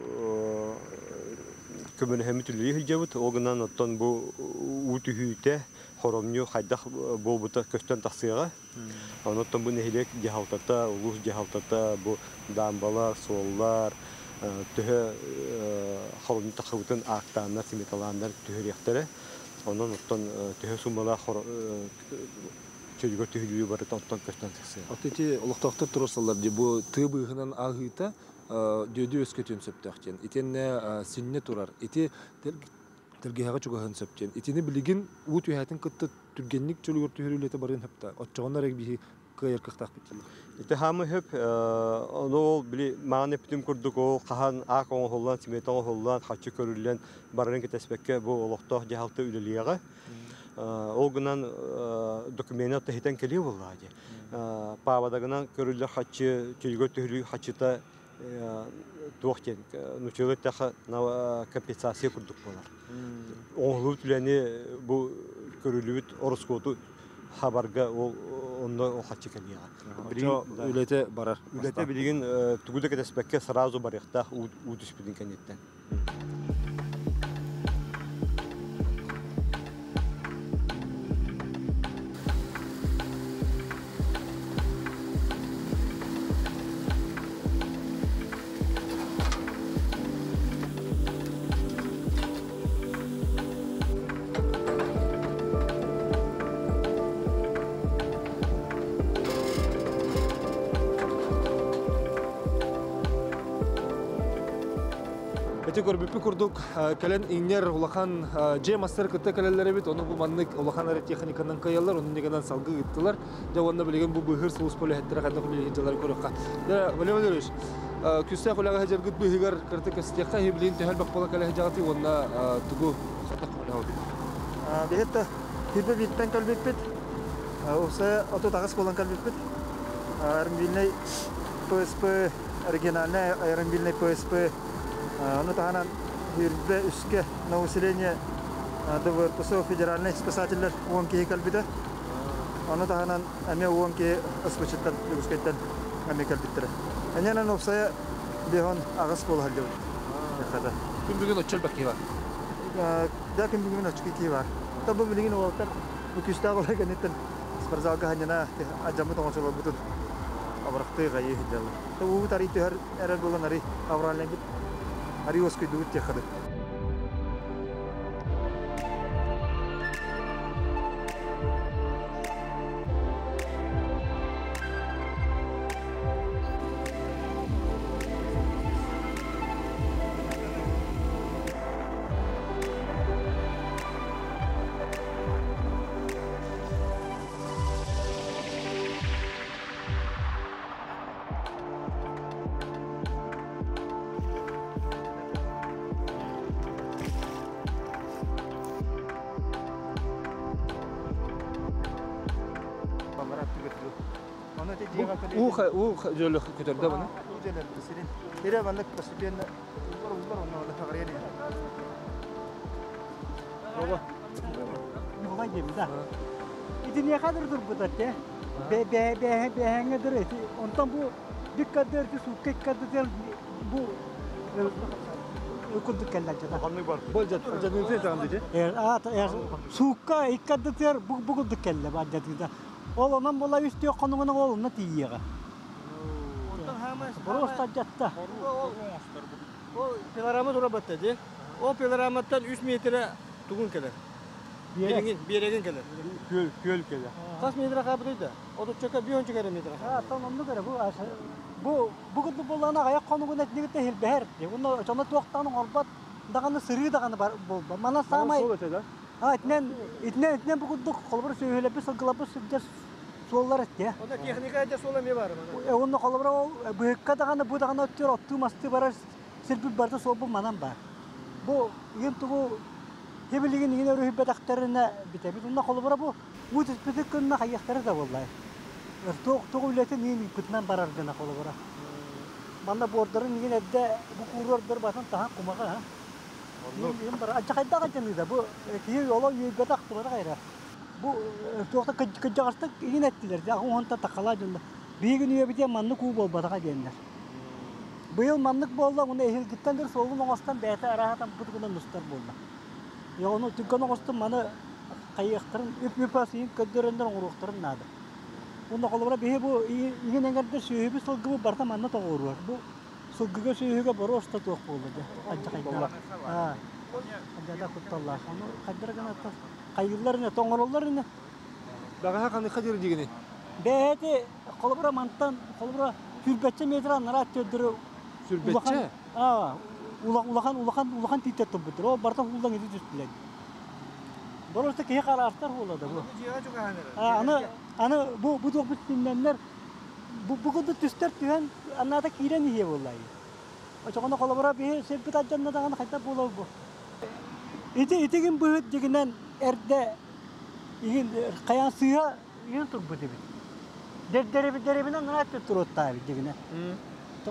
Speaker 3: көмөлөһөммүт үлэлии сылдьабыт. Ол гынан оттон бу уу түһүүтэ хоромньу хайдах буолбута көстөн тахсыаҕа. Онон бу нэһилиэк дьаһалтата, улуус дьаһалтата бу даамбалар, суоллар төһө хоромньу тахсыбытын аактааннар, сметалааннар түһэриэхтэрэ. Онон оттон төһө суммалаах чөлүгэр түһүлүү барыта оттон көстөн тахсыа.
Speaker 1: Оттон ити олохтоохтор туруорсаллар дии бу тыа быыһынан ааһыыта дүөдү өскөтүөн сөптөөх диэн. Итиэннэ синньэ турар. Ити тэлгэһэҕэ чугаһыан сөп диэн. Итини билигин уу түһээтин кытта түргэнник чөлүгэр түһэр үлэтэ барыан сөп да. Оччоҕуна эрэ биһи кыайар кыахтаахпыт дииллэр.
Speaker 3: Ити хаамы хөп ону ол били маҕан эппитим курдук ол хаһан аак оҥоһуллан, смета оҥоһуллан, хаччы көрүллэн барарын кэтэспэккэ бу олохтоох дьаһалта үлэлиэҕэ. Ол гынан докумена таһитан кэлиэ буоллаҕа дии. Паабадагынан көрүллэр хаччы, чөлүгэр түһүлүү хаччыта туох диэн нуччалыы эттэххэ компенсация курдук буолар. Оҥоһуллубут үлэни бу көрүллүбүт ороскуоту хабарга ол онно хаччы кэлиэҕэ.
Speaker 1: Үлэтэ барар.
Speaker 3: Үлэтэ билигин тугу да кэтэспэккэ сразу барыахтаах уу түспүтүн кэнниттэн.
Speaker 1: Ити көрбүппүт курдук кэлэн иҥнэр улахан дьиэ мастары кытта кэлэллэр эбит. Ону бу маннык улахан эрэ техниканан кыайаллар, ону нигэнэн салгыы ыыттылар. Дьэ уонна билигин бу быыһыыр сулууспа үлэһиттэрэ хайдах үлэлии сылдьалларын көрүөххэ. Дьэ, Валерий Валерьевич, күүстээх үлэҕэ сылдьаргыт быыһыгар кыратык кэпсэтиэххэ, эһиги төһө элбэх буола кэлэ сылдьаҕытый уонна тугу хайдах көмөлөһөҕүтүй?
Speaker 7: Биһиги да Кирбэ бииртэн кэлбиппит. Уопсайа 38 буолан кэлбиппит. Аэромобильнай ПСП, региональный аэромобильный ПСП, ону таһынан Үрбэ үскэ на усиление ДВРПСО федеральный спасателлэр 10 киһи кэлбитэ. Ону таһынан эмиэ 10 киһи СПЧ-тан, Дьокуускайтан эмиэ кэлбиттэрэ. Энньэнэн уопсайа 58 буола сылдьабыт.
Speaker 1: Күн бүгүн оччо элбэх киһи бар.
Speaker 7: Дьэ күн бүгүн оччо киһи бар. Та бу билигин уолаттар бу күүстээх олай кэнниттэн спортзалга ханньана адьаммыт оҥочолорбутун абырахтыы хайыы сылдьаллар. Та уубут арый түһэр эрэр буолан арый авральнайбыт арый уоскуйдубут диэххэ дылы.
Speaker 1: Уу дьөлө көтөрдө баны.
Speaker 7: Уу дьөлө сирин. Ире маннык постепенно улар улар онно онно хаҕырыйан иһэр.
Speaker 1: Баба.
Speaker 8: Баба диэм да. Итиниэхэ дыр турбут те. Бэһэҥҥэ дыр эти. Онтон бу биккардыр ити суукка иккардытыгар бу курдук кэллэр дьата.
Speaker 3: Ханнык бар?
Speaker 1: Бу дьадыытын таҕын дии.
Speaker 8: Суукка иккардытыгар бу курдук кэллэ бар дьадыыта. Ол онон була үс түөх хонугунан ол онно тиийиэҕэ. Просто дьатта.
Speaker 2: Ол пилорама тура батта дии. Ол пилораматтан 3 метрэ тугун кэлэр. Биэрэгин, биэрэгин кэлэр.
Speaker 3: Күөл, күөл кэлэр.
Speaker 2: Хас метрэ хаапытый да? Отуччака, биончука эрэ метрэ хаапыт.
Speaker 8: Аттан оннук эрэ бу бу бу курдук буоллаҕына аҕыйах хонугун этнигитэ иһилбэһэр. Уонна дьоно туохтан оҥорбот даҕаны сырыы даҕаны бар буолба. Манан саамай
Speaker 1: Суол этэ да?
Speaker 8: А итинэн итинэн итинэн бу курдук холобур сүөһүлэрбит сылгыларбыт сылдьар суоллар этэ.
Speaker 2: Онно техника эдэ суола эмиэ баар манан.
Speaker 8: Уонна холобура ол быһыкка даҕаны бу даҕаны өттүгэр оттуу мастыы барар сирбит барыта суолбут манан баар. Бу игин тугу хибилигин игин өрүһүйбэтэхтэринэ бүтэбит. Уонна холобура бу уу түспүтүк гынна хайыахтара да буоллай. Туох тугу үлэтин иин ыыппытынан барар гына холобура. Манна буордарын игин эрдэ бу кууруордар батын таһан кумаҕа ha. Иин бар адьахайдаах адьаныыда бу киһи оло үөйбэтэх тубатах эрэ. Бу туохта кыдьаҕастык игин эттилэр. Аҕа тахалаа дьонно. Биһигин үйэбитигэр маннык уу буолбатаҕа диэннэр. Быйыл маннык буолла, уонна эһиилгиттэн дыр суолун оҥостон бэйэтэ арааһатан бутугунан устар буолла. Я ону түргэн оҥостон маны хайыахтарын үп-үп ас иин көрдөрөннөр оҥоруохтарын наада. Уонна холобура биһи бу игин эҥэрдэ сүөһүбүт сылгыбыт барыта манна тоҕуоруор. Бу сылгыга сүөһүгэ боруоста туох буолла дьэ, алдьархайдаах. Алдьархайдаах кутталлаах. Ону хайдара гына Хайыыллар ine, тоҥороллор ine.
Speaker 1: Бэҕэһээ ханыха диэри дигини?
Speaker 8: Бэйэти холобура мантан холобура сүүрбэччэ метр анараа өттүөрдөрү
Speaker 1: Сүүрбэччэ?
Speaker 8: Улахан улахан улахан тииттэр турбуттар. Ол барыта ууллан ити түстүлэр. Просто киһи хараастар буола да бу. Аны аны бу бу туохпут синнэннэр бу бу курдук түстэр түһэн анаата киирэн иһиэ буоллай. Очоҕуна холобура биһи сирбит алдьанна даҕаны хайдах буолар бу? Ити итигин быһыт дьигинэн эрдэ игин хайаан сыыһа игин турбут эбит. Дэрдэрэбинэн наат туруоттаабыт дьигинэ.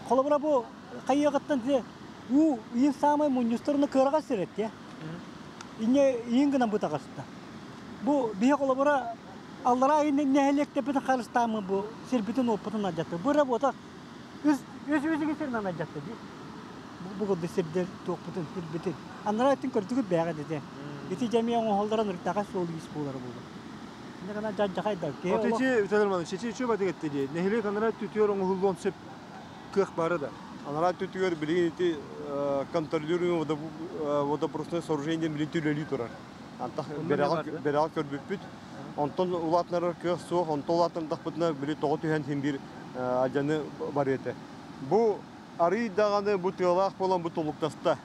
Speaker 8: Холобура бу хайыаҕыттан уу иин саамай мунньустарына кыараҕас сир этте. Инне иин гынан бу таҕыста. Бу биһи холобура аллараа иин нэһилиэктэрбитин харыстаамы бу сирбитин уоппутун алдьатты. Бу работа үс үс үс сиринэн алдьатты дии. Бу курдук сирдэр туохпутун сирбитин. Анараа өттүн көрдүгүт бээҕэ дете. Ити дьэмиэ оҥоһоллорон ыртаҕа суол иис буолара буолар. Инне гына дьадьахай да.
Speaker 1: Ити Виталий Романович, ити үчүгэй батык этте дии. Нэһилиэк анараа өттүтүгэр оҥоһуллуон сөп кыах баара да.
Speaker 3: Анараа өттүтүгэр билигин ити контролируемое водопропускное сооружение билигин үлэлии турар. Антах бэрэҕэ көрбүппүт. Онтон улаатынарар кыах суох, онтон улаатынардахпытына били тоҕо түһэн син биир адьаны барыа этэ. Бу арый даҕаны бу тыалаах буолан бу тулуктаста.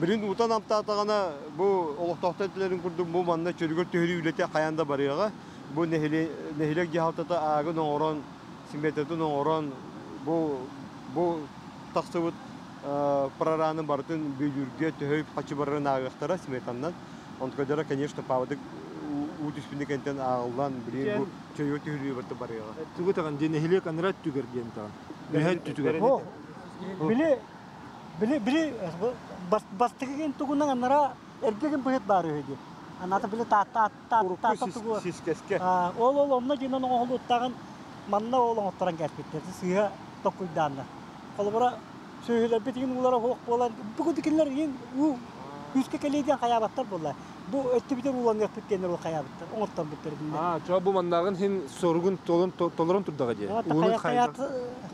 Speaker 3: Билин утан амтаатаҕына бу олохтоохтор этилэрин курдук бу манна чөлүгэр түһэрии үлэтэ хайаан да барыаҕа. Бу нэһилиэк дьаһалтата аагын оҥорон, сметатын оҥорон бу бу тахсыбыт прорааны барытын бүөлүүргэ төһө үп-харчы барарын ааҕыахтара сметаннан. Онтукайдара, конечно, паводок уу түспүнү кэнтэн ааҕыллан, билигин бу чөйүгэр түһүрүү барыта барыаҕа.
Speaker 1: Тугу таҕан диэн нэһилиэк анараа өттүгэр диэн таҕан. Үһэ өттүтүгэр.
Speaker 8: Били били били бастакы тугунан анараа эргигин быһыт баар үһү дии. Аната били таатта таатта тугу.
Speaker 3: Сискеске.
Speaker 8: Ол ол онно дьинэн оҥоһулуттаҕын манна ол оҥотторон кэлбиттэр. Сыыһа токуйдааннар. Холобура сүөһүлэрбит игин уулара суох буолан бу курдук кинилэр игин уу күүскэ кэлиэ диэн хайаабаттар буолла. Бу өттүбүтүгэр ууланыахпыт диэннэр ол хайаабыттар, оҥотторбуттар итиннэ.
Speaker 1: Аа, чоо бу маннааҕын иһин соругун толорон турдаҕа дии. Ууну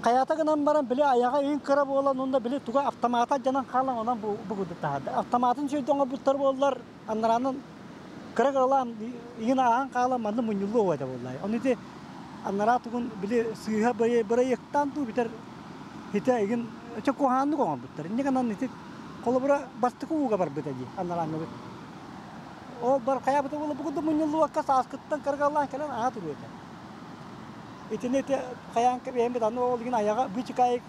Speaker 8: хайата гынан баран били айаҕа иин кыра буолан уонна били туга автомата дьанан хаалан онон бу бу курдук таһаарда. Автоматын сүйдэ оҥорбуттар буоллар аннараанан кыра кыралаан иин ааһан хаалан манна мунньуллуо этэ буоллай. Ону ити анараа тугун били сыыһа бырайыактаан дуу бүтэр Ити игин өтө куһааннык оҥорбуттар. Инньэ гынан ити холобура бастакы ууга барбыта дии анарааҥҥыбыт. Ол бар хайаабыта буола бу курдук мунньуллубакка сааскыттан кыргалаан кэлэн аһа туруо этэ. Итини ити хайаан кэбиһэммит аны ол игин айаҕа быычыкаайык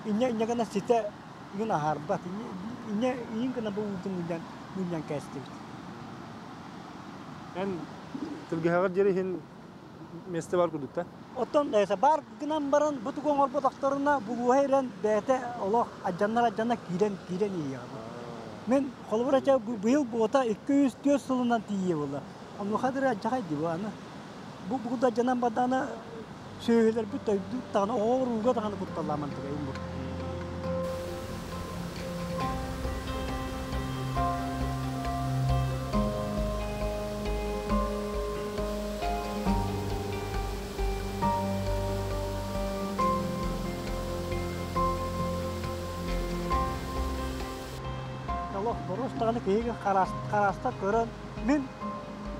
Speaker 8: инньэ инньэ гына ситэ игин аһарбат. Инньэ иин гына бу уутун мунньан мунньан кээстибит.
Speaker 1: Эн тылгыһаҕар диэри иһин место бар курдук да?
Speaker 8: Оттон баар гынан баран бу тугу оҥорботохторуна булууһа ирэн бэйэтэ олох адьаннар-адьанна киирэн киирэн иһиэҕэ. Мин холобур этэ быйыл буота 204 сылынан тиийиэ буолла. Онуоха дыры адьахай дии бу аны. Бу бу да дьанан бардана сүөһүлэрбит дойду даҕаны оҕолор ууга даҕаны кутталлааман тыгайым бу. Олох боруос даҕаны киһиги хараста көрөн мин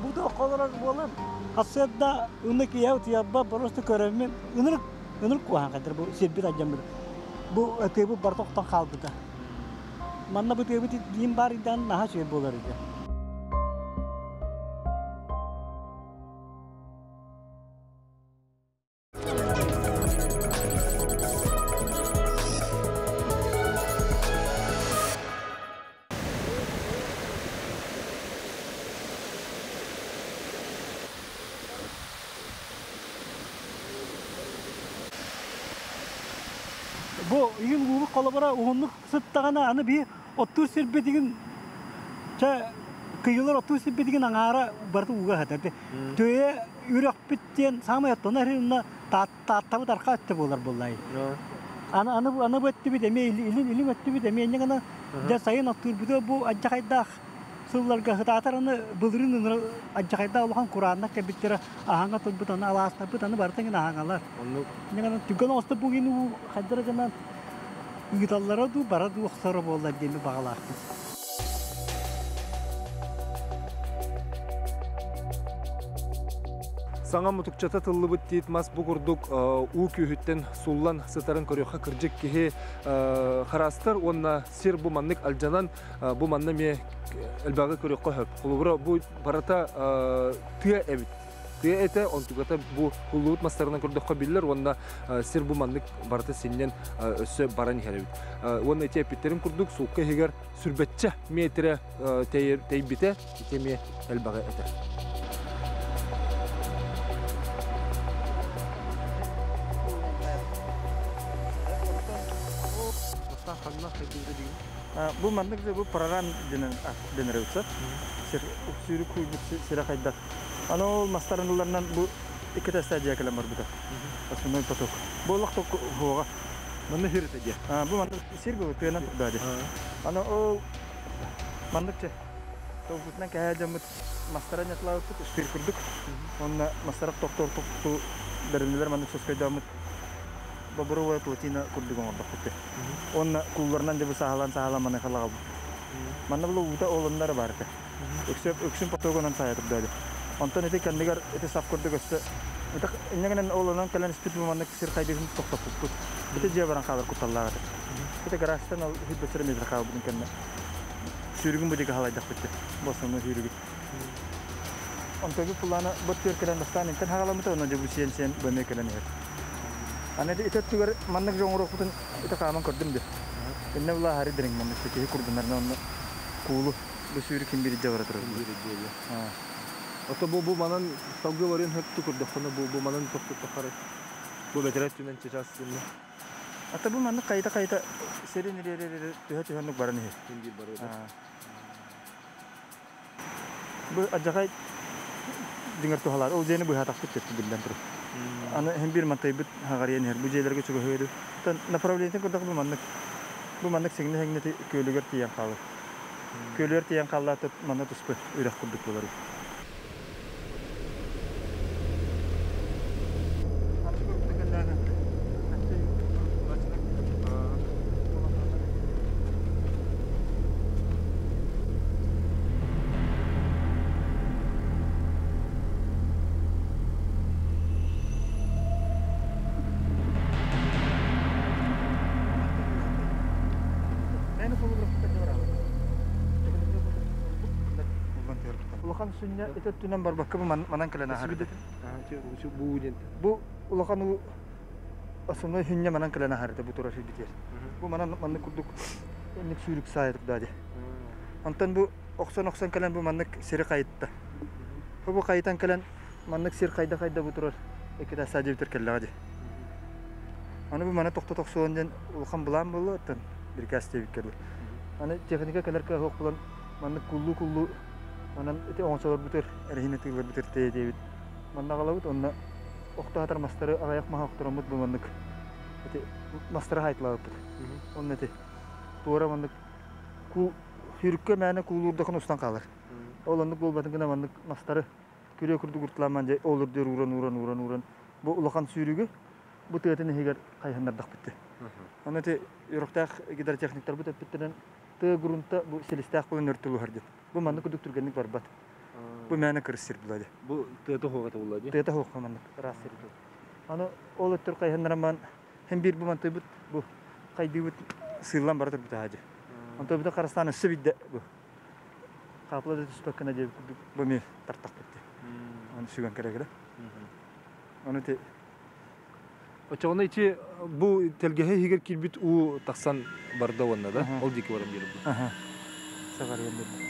Speaker 8: бу да олорор буолан хасыарда ынны киһи утуйарба боруоста көрөммүн ынырык ынырык куһаҕан хадыр бу сирбит алдьаммыт бу ытыыбыт барыта охтон хаалбыта манна бу тыабыт диин баар идээн наһаа үчүгэй буолар этэ. Бу игин уулук холобура уһуннук сыттаҕына аны биир оттуур сирбитигин чэ кыйылар оттуур сирбитигин аҥаара барыта ууга сытар. Төйө үрөхпүт диэн саамай оттоно эринна тааттабыт арха өттө буолар буоллай. Аны аны аны бу өттүбүт эмиэ илин илин өттүбүт эмиэ инньэ гына дьэ сайын оттуурбутугар бу алдьархайдаах сылларга сытаатар аны былырыын ыныры алдьархайдаах улахан курааннар кэлбиттэрэ аһаҥа турбут аны алаастарбыт аны барыта гына аһаҥалар.
Speaker 1: Оннук.
Speaker 8: Инньэ гынан түргэн оҕустар бу гин уу хайдара гынан ыыталлара дуу бара дуу охсоро буоллар диэн баҕалаахпын.
Speaker 1: Саҥа мутукчата тыллыбыт тиит мас бу курдук уу күүһүттэн суллан сытарын көрүөххэ кырдьык киһи хараастар уонна сир бу маннык алдьанан бу манна эмиэ элбэҕи көрүөххэ сөп. Холобура бу барыта тыа эбит. Тыа этэ, онтугата бу куллубут мастарынан көрдөххө биллэр уонна сир бу маннык барыта синньэн өссө баран иһэр эбит. Уонна ити эппиттэрин курдук суукка иһигэр сүрбэччэ миэтирэ тэйбитэ ити эмиэ элбэҕи этэр.
Speaker 7: Бу маннык бу проран дэнэр эбит сир сүүрүк куйбут сирэ хайдах. Аны ол мастарын ылларынан бу икки стадия кэлэн барбыта. Основной поток. Бу олох хуоҕа.
Speaker 1: Манна сир этэ диэ.
Speaker 7: Бу манна сир был тыынан турда дии. Аны ол маннык че толкутунан кэһээ дьоммут мастара нятылаабыппыт үстүр курдук. Онно мастара тохтор тохту бэринилэр маннык соскойдооммут бобровая плотина курдук оҥордохпут. Онно кулларынан дьэ бу саһалаан саһалаан маны халаҕалбыт. Манна була уута олоннор бар этэ. Өксүн потогунан сайа турда дии. Онтон ити кэннигэр ити сап курдук өссө инньэ ол онон кэлэн испит бу маннык сир хайдыһын тохтоппуппут. Ити дьиэ баран хаалар кутталлаах этэ. Ити гаражтан ол 100 метр хаалбытын кэннэ сүүрүгүн бу диэки халайдахпыт бу основной сүүрүгү. Онтон бу пулаана бу түөр кэлэн бастаан интен хагаламмыта, онно дьэ бу сиэн сиэн бу кэлэн иһэр. Аны ити өттүгэр маннык дьон оҥоруохпутун ити хааман көрдүм де. Инне була хари дириҥ маннык киһи курдунарна онно куулу бу сүүрү ким биридде бара турар.
Speaker 1: Ото бу манан салгы барыан хөптү көрдөххөнө бу манан тохтоттоххары бу бэтэрэ өттүнэн чычаас гынна.
Speaker 7: Ата бу маннык хайта-хайта сирин ириэрэ түһэ түһэнник баран иһэр.
Speaker 1: Ким биир барыа.
Speaker 7: Бу адьахай дьиҥэр туһалаар. Ол дьиэни быһаатахпыт сөптү биллэн турар. Аны һин биир мантайбыт хаҕарыйан иһэр. Бу дьиэлэргэ чугаһыыры. Направлениетин көрдөх бу маннык. Бу маннык сиҥнэ-сиҥнэ күөлүгэр тиийэн хаалар. Күөлүгэр тиийэн хааллаатыт манна туспа үрэх курдук буолар. Улахан сүнньэ ити өттүнэн барбакка бу манан кэлэн аһар. Бу улахан уу основной сүнньэ манан кэлэн аһар бу турар сирбитигэр. Бу манан маннык курдук инник сүүрүк саайа турда дии. Онтон бу охсон-охсон кэлэн бу маннык сири хайытта. Бу хайытан кэлэн маннык сир хайда-хайда бу турар икки стадия бүтэр кэллэҕэ дии. Аны бу маны тохтото охсуон диэн улахан былаан буолла оттон бирикээс диэбиккэ дылы. Аны техника кэлэр кыах булан маннык куллуу-куллуу манан ити оҥочолор бүтэр, эрэһиинэ тыылар бүтэр тэйэ диэбит. Манна аҕалабыт онно охто мастары аҕыйах маһа охтороммут бу маннык ити мастары хаайтылаабыппыт. Онно ити туора маннык куу сүүрүккэ мээнэ куулуурдахын устан хаалар. Ол оннук буолбатын гына маннык мастары күрүө курдук урталаан дьэ ол үрдүөр ууран ууран ууран ууран бу улахан сүүрүгү бу тыатын иһигэр хайыһыннардахпыт. Аны ити үөрэхтээх гидротехниктарбыт эппиттэринэн тыа грунта бу силистээх буолан өртөлүһэр диэн. Бу маннык курдук түргэнник барбат. Бу мээнэ кырыс сир була дии.
Speaker 1: Бу тыата хуоҕата буолла дии.
Speaker 7: Тыата хуоҕа маннык ыраас сир. Аны ол өттүр хайыһыннараман һин биир бу мантыйбыт бу хайдыыбыт сыыллан бара турбута хаадьы. Онто бу харастаан өссө бидде бу. Хаапла да түспэккэнэ диэбит курдук бу эмиэ тартахпыт дии. Аны сүгэн кэлэ-кэлэ. Аны ти
Speaker 1: Оччоҕуна ити бу тэлгэһэ иһигэр киирбит уу тахсан барда уонна да ол диэки баран биэрэр бу.
Speaker 7: Саҕарыйан биэрдэ.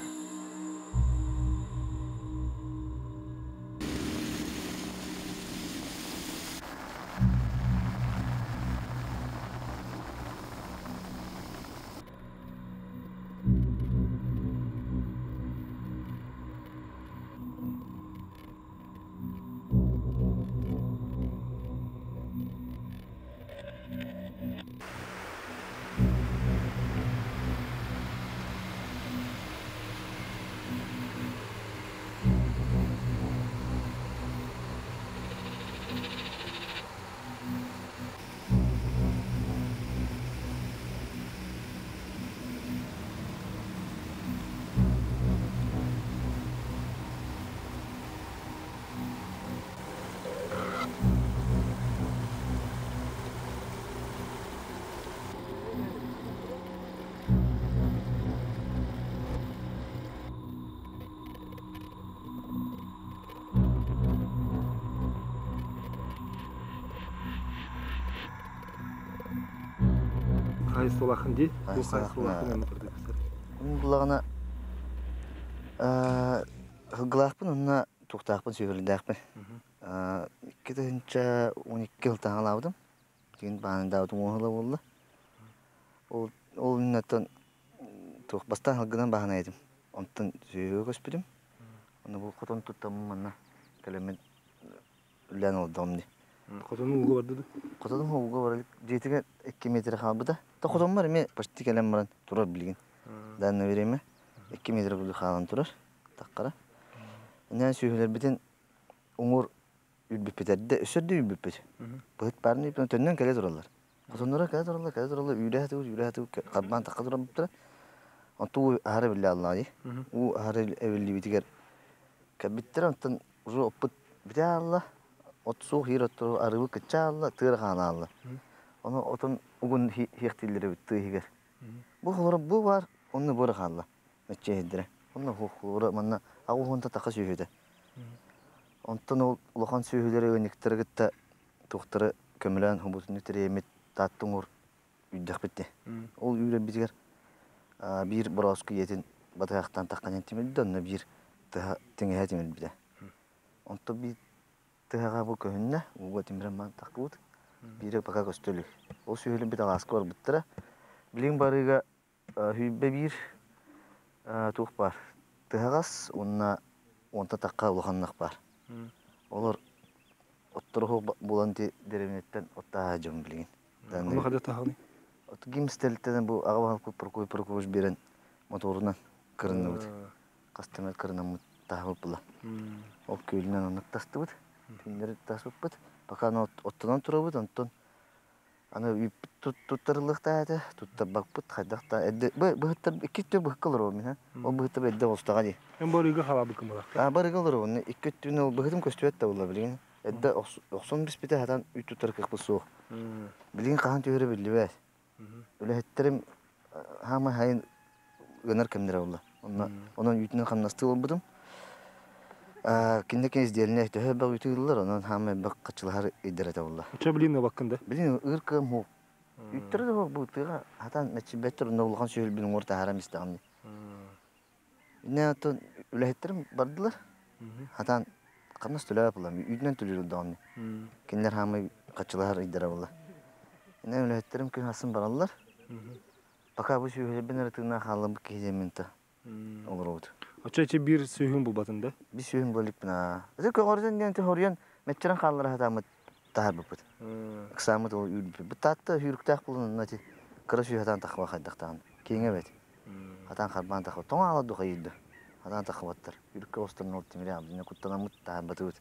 Speaker 1: Хаһайыстыбалааххын дии? Бу хаһайыстыбалааххын эмэ турдук.
Speaker 7: Булаҕына Сылгылаахпын уонна туохтаахпын сүөһүлээхпин. 2012 сылтан Билигин баандаабытым уоһула буолла. Ол ол иннаттан туох бастаан сылгынан бааһынай этим. Онтон сүөһүгэ көспүтүм. Ону бу хотон туттаммын манна кэлэммин үлэлээн олордоҕум дии.
Speaker 1: Хотонуҥ ууга барда дуо?
Speaker 7: Хотонум ууга бара илик. Дьиэтигэр 2 метр хаалбыта. То хотоммор эмиэ почти кэлэн баран турар билигин. Данное время 2 метр курдук хаалан турар. Таххара. Иннинэ сүөһүлэрбитин уҥуор үүрбүппүт эрдэ өссө эрдэ үүрбүппүт. Быһыт баарын үүрбүт төннөн кэлэ тураллар. Хотонноро кэлэ тураллар, кэлэ тураллар, үүрэ сатыыр, үүрэ сатыыр, харбаан тахха турарбыттара. Онтон уу аһара биллэ аллаҕа дии. Уу аһара эбиллибитигэр кэлбиттэрэ, онтон уже оппут бүтэ аалла, от суох иир оттору арыыбыт кычча аалла, тыыра хаан аалла. Ону отун угун хиэхтииллэр эбит тыа иһигэр. Бу холоро бу баар, онно бу эрэ хаалла. Мэччиэһирдэрэ. Онно холоро манна аҕыс уонта таха сүөһүтэ. Онтон ол улахан сүөһүлэри ыанньыктары кытта туохтары көмөлөөн хобутуну тэрийэммит Таатта уҥуор үүрдэхпит дии. Ол үүрэрбитигэр биир борооску ийэтин батыһахтаан тахханан тимирдэ, онно биир тыһа тиҥэһэ тимирбитэ. Онтон биир тыһаҕа бу көһүннэ, ууга тимирэн баран таххыбыт. Биирэ пока көстө илик. Ол сүөһүлэрбит алааска барбыттара. Билигин барыыга 21 туох баар тыһаҕас уонна уонта тахха улаханнах баар. Олор отторуһу булан ти дэриэбинэттэн оттааһа дьон билигин.
Speaker 1: Ону хада таһаҕыный?
Speaker 7: От гимстелтен бу аҕа баһылык Прокопий Прокопьевич биэрэн моторунан кырынныбыт. Хастамет кырынаммыт таһабыт була. Ол күөлүнэн оннук тастыбыт. Түүннэри таспыппыт. Пока оттонон турабыт, онтон Аны туттарыллыахтаах этэ, туттарбаппыт хайдах да эрдэ быһыттар икки өттү быһыкка олоробун мин ол быһыттар эрдэ оҕустаҕа дии.
Speaker 1: Эн барыга халаабыккын буолаахта.
Speaker 7: А барыга олоробун икки өттүн ол быһытым көстүбэт да буолла билигин. Эрдэ охсон биспитэ хатан үүт туттар кыахпыт суох. Билигин хаһан түһэрэ биллибэт. Үлэһиттэрим хаамай хайын ыанар кэмнэрэ буолла. Онно онон үүтүнэн хамнастыы олорбутум. Кинини киниздиэлинэ төһө элбэх үүтү ыыллар, онон хаама элбэх хаччылаһар ыйдар этэ буолла.
Speaker 1: Оччо билин ылбаккын да?
Speaker 7: Билин ыыр кыам хуох. Үүттэрэ да бу тыаҕа хатан мэччийбэттэр, онно улахан сүһүлбүн уҥуор таһааран истэҕим дии. Иннэ оттон үлэһиттэрим бардылар. Хатан хамнас төлөөп булам, үүтүнэн төлүүр даҕаны. Кинилэр хаамай хаччылаһар ыйдара буолла. Иннэ үлэһиттерим күн ахсын бараллар. Пока бу сүөһүлэрбин эрэ тыыннаах хаалларбыт киһи диэммин та олоробут.
Speaker 1: Оччо ичи биир сүөһүн булбатын да?
Speaker 7: Биир сүөһүн буоллукпун аа. Ити көҕөрүтэн диэн хоруйан мэччирэн хааллара сатааммыт таһаарбыппыт. Ыксааммыт ол үүрбүппүт. Бу таатта сүүрүктээх буолан онно ити кыра сүүһ хатаан таххаба хайдахтаҕын. Киэҥэ эбит. Хатаан харбаан тахха. Тоҥо аала духайыйда. Хатаан таххабаттар. Үрүккэ оҕустарын ол тимири аабдына куттанаммыт таһаарбатыбыт.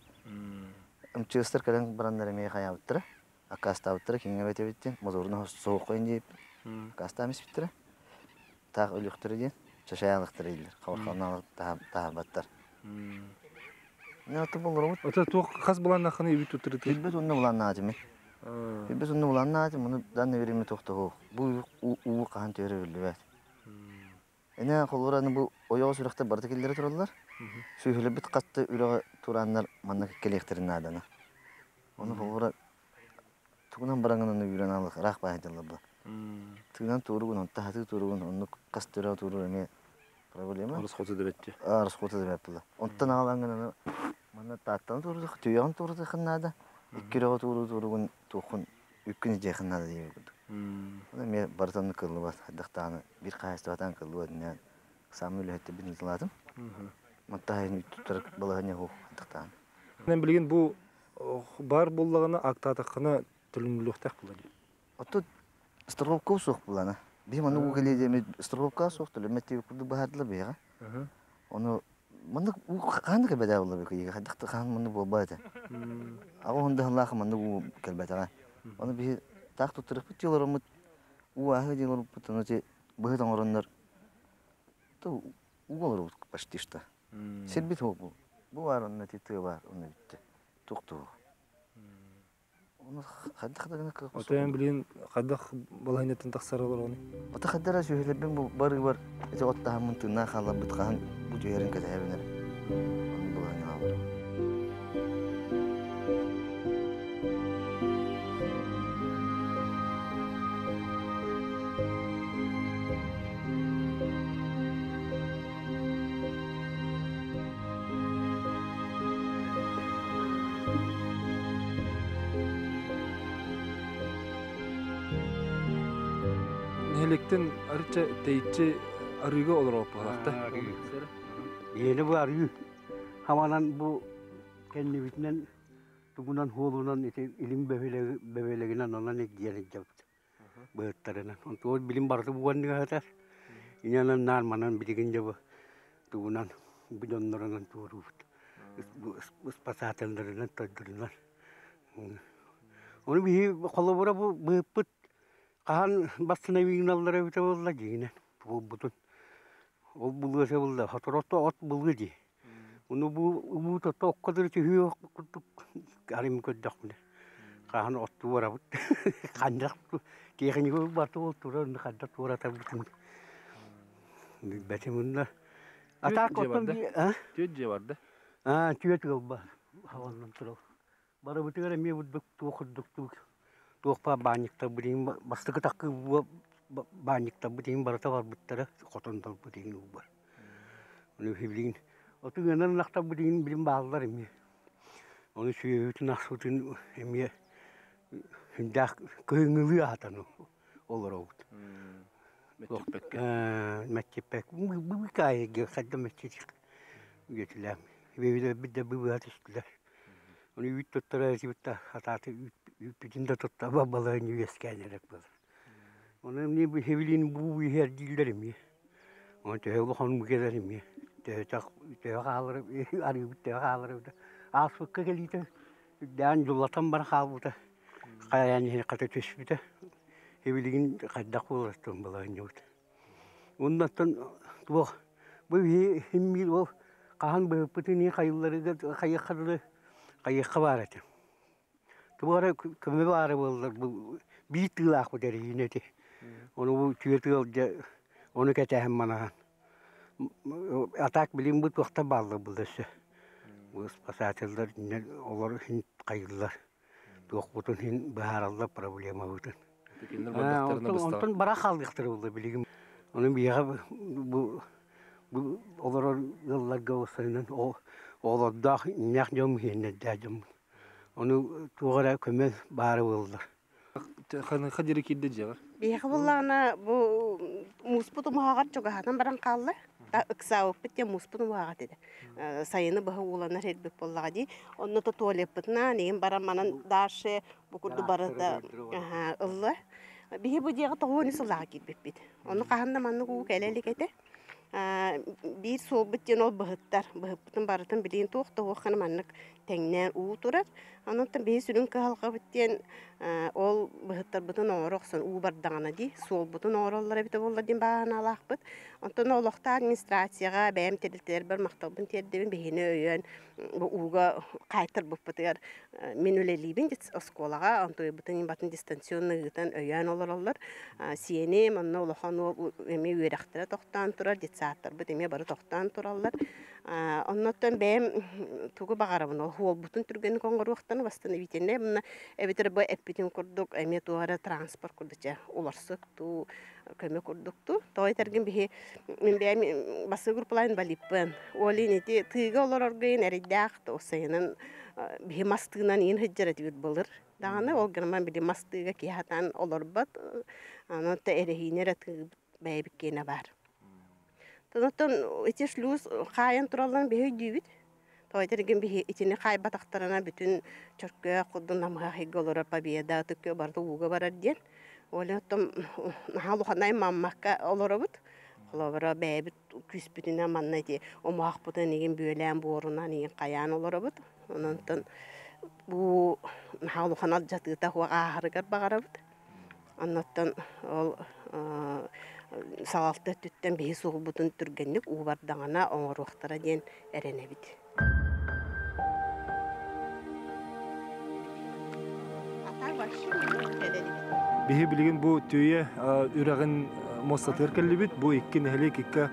Speaker 7: МЧСтар кэлэн бараннар эмиэ хайаабыттара. Аккаастаабыттара киҥҥэ эбит диэн моторун соһуоххайын диэбиппин. Аккаастаан испиттэрэ. Таах өлүөхтэрэ диэн чачайаалыктара дииллэр. Хабархалнаалык таһаарбаттар. Не ото болоробут.
Speaker 1: Ото туох хас былааннааххыный үбүт туттарытыы?
Speaker 7: Билбэт онно былааннаатым. Билбэт онно былааннаатым, ону данное время тохтоһуох. Бу уу хаһан түһэрэ биллибэт. Ine холобура аны бу ойоҕос үрэхтэр барыта киллэрэ тураллар. Сүөһүлэрбит хатты үрэҕи турааннар манна кэлиэхтэрин наадана. Ону холобура тугунан бараҥын аны үүрэн аалых ыраах баайдаллар ба. Тыынан туоругун, онто хатыы туоругун, оннук хас үрэҕи туоруур эмиэ проблема.
Speaker 1: Расходу да бэтти.
Speaker 7: Расходу да бэт була. Онтон аҕалаҥҥын аны манна тааттан туорутух, түүйэҕин туорутуоххун наада. Икки үрэҕи туоруу туоругун туоххун үккүн илдьиэххин наада диэбит курдук. Ону эмиэ барытын кыллыбат, хайдахтааны биир хаһаайыстыбатан кыллыбат иннинэн саамай үлэһиттэрбин ыыталаатым. Маттаһайын туттар балаһыанньа суох хайдахтаан.
Speaker 1: Мен билигин бу баар буоллаҕына актаатаххына төлөнүлүөхтээх буолла дии.
Speaker 7: Оттон страховка суох булана. Биһи маннык уу кэлиэ диэмит страховка суох төлөммөт диэбит курдук быһаардылар биһиэхэ. Ону маннык уу хаһан да кэлбэтэ буолла бикийигэ хайдах да хаһан маннык буолбат этэ. Аҕа уон да маннык уу кэлбэтэҕэ. Ону биһи таах туттарыахпыт дии олороммут уу ааһыы дии олорбуппут ону ити быһыт оҥороннор уу олоробут почти что. Сирбит бу. Бу баар онно ити тыа баар онно бүттэ. Туох туох. Ону хайдах да гына кыах
Speaker 1: Отойон билигин хайдах балаһыанньаттан тахсар олороҕуный?
Speaker 7: Ото хайдара сүөһүлэрбин бу барыыбар ити от таһаммын тыыннаах хаалларбыт хаһан бу түһэрин кэтэһэбин эрэ. Ону балаһыанньаҕа олоробун.
Speaker 1: Нэһилиэктэн арычча тэйиччи арыыга олороот буолаахта.
Speaker 9: Биһиэнэ бу арыы хаманан бу кэннибитинэн тугунан хуолунан ити илин бөһүөлэгинэн онон илдьиэн илдьэбит быһыттарынан. Онтугар билим барыта буган сытар. Инэнэн наар манан билигин дьэ бу тугунан бу дьоннорунан туоруубут. Спасателлэринэн тойдорунан. Ону биһи холобура бу быһыппыт хаһан бастыҥ эбитэ буолла дьиҥинэн буолбутун. Ол булуоса булла сотору от булуо дии. Ону бу уу тото окко дылы түһүөх курдук арыйан көрдөхпүнэ хаһан оттуу барабыт ханнах тиэхиньикэ барыта ол турар онно хайдах туоратарбытын билбэтим уонна а так
Speaker 1: Түөрт дьиэ
Speaker 9: оттон
Speaker 1: барда.
Speaker 9: би а
Speaker 1: Түөрт дьиэ барда.
Speaker 9: а түөрт ыал баар хабаллан турар барыбытыгар эмиэ бурдук туох курдук туох баар баанньыктар билигин бастакы такы баанньыктарбыт иһин барыта барбыттара хотоннорбут иһин ууллар Ону билигин оту ыанар ынахтар билигин билин бааллар эмиэ. Ону сүөһүтүн ахсыбытын эмиэ сүрдээх кыһыҥҥылыы аһатан олоробут.
Speaker 1: Мэччиппэккэ.
Speaker 9: Мэччиппэк. Быыкаайыга хайда мэччитик үйэтилээх. Бэйэлэрбит да быыһа түстүлэр. Ону үүт туттара этибит да хатааты үүппүтүн да тутта балайын үөскээн эрэр буолар. Ону эмиэ биһиги буу иһэр дииллэр эмиэ. Ону төһө улахан кэлэр эмиэ. Төһө төһө хаалар арыыбыт төһө хаалар эбитэ. Ааспыкка кэлиитэ үрдээн дьуллатан баран хаалбыта. Хайаан иһин хата түспүтэ. Билигин хайдах буолар балаһынньабыт. Оннуттан туох бу биһи ол хаһан быһыппытын хайылларыгар хайыахха дылы хайыахха баар этэ. Туох эрэ көмө баара буоллар бу биир тыылаахпыт эрэйин эти. Ону бу түөрт ыал дьэ ону кэтэһэн манаһан. А так билин бу туохтар бааллар булла өссө. Бу спасателлэр олор иһин хайыыллар. Туохпутун иһин быһаараллар проблемабытын. Онтон бара хаалыахтара буолла билигин. Ону биһиэхэ бу бу олорор ыалларга уопсайынан оҕолордоох иннээх дьон иһиэннэрдээх дьоммут. Ону туох эрэ көмө баара буоллар.
Speaker 1: Ханыха диэри киирдэ дьиэҕэр?
Speaker 10: Биһиэхэ буоллаҕына бу мууспут умуһаҕар чугаһатан баран хаалла. Ыксаабыппыт диэн мууспут умуһаҕа этэ. Сайыны быһа ууланар ирбит буоллаҕа дии. Онно то туалеппытынан иһин баран манан дальше бу курдук барыта ылла. Биһи бу дьиэҕэ тоҕуону сыллааҕа киирбиппит. Ону хаһан да маннык уу кэлэ илик этэ. Биир суолбут диэн ол быһыттар. Быһыппытын барытын билигин туох да уохханы маннык тэҥнээн уу турар. Онон биһи сүрүн кыһалҕабыт диэн ол быһыттарбытын оҥоро охсон уу бардаҕына дии суолбутун оҥороллор эбитэ буолла диэн бааһыналаахпыт. Онтон олохтоох администрацияҕа бэйэм тэрилтэлэрбэр махталбын тиэрдэбин биһини өйөөн бу ууга хаайтарбыппытыгар мин үлэлиибин оскуолаҕа онтуйбутун батын дистанционно ыытан өйөөн олороллор. Сиэним онно улахан уол эмиэ үөрэхтэрэ тохтоон турар, детсадтарбыт эмиэ бары тохтоон тураллар. Оннуттан бэйэм тугу баҕарабын ол уолбутун түргэнник оҥоруохтан восстановительнай мына эбэтэр бу эппитин курдук эмиэ туох эрэ транспорт курдук чэ уларсык дуу көмө курдук дуу тоҕо этэргин биһи мин бэйэм басыы группалаан инвалидпын ол иһин ити тыыга олорорго иһин эрэйдээх сайынын биһи мас тыынан иин сылдьар этибит былыр даҕаны ол гынан били мас тыыга киһи сатаан олорбот онон эрэһиинэ эрэ тыыбыт бэйэбит киэнэ баар Онтон ити шлюз хаайан туралларын биһи өйдүүбүт. Тоҕо этэргин биһи итини хаайбатахтарына бүтүн Чөркөөх курдук намыһах ыйга олорор Победа ытык барыта ууга барар диэн. Ол оттон наһаа улаханай маммакка олоробут. Холобура бэйэбит күүспүтүнэн манна ити омуһахпытын игин бүөлээн буорунан игин хайаан олоробут. Онон бу наһаа улахан алдьатыыта суох ааһарыгар баҕарабыт. Оннуттан ол салалта өттүттэн биһи суолбутун түргэнник уу бардаҕына оҥоруохтара диэн эрэнэбит.
Speaker 1: Биһи билигин бу Түүйэ үрэҕин муостатыгар кэллибит. Бу икки нэһилиэк икки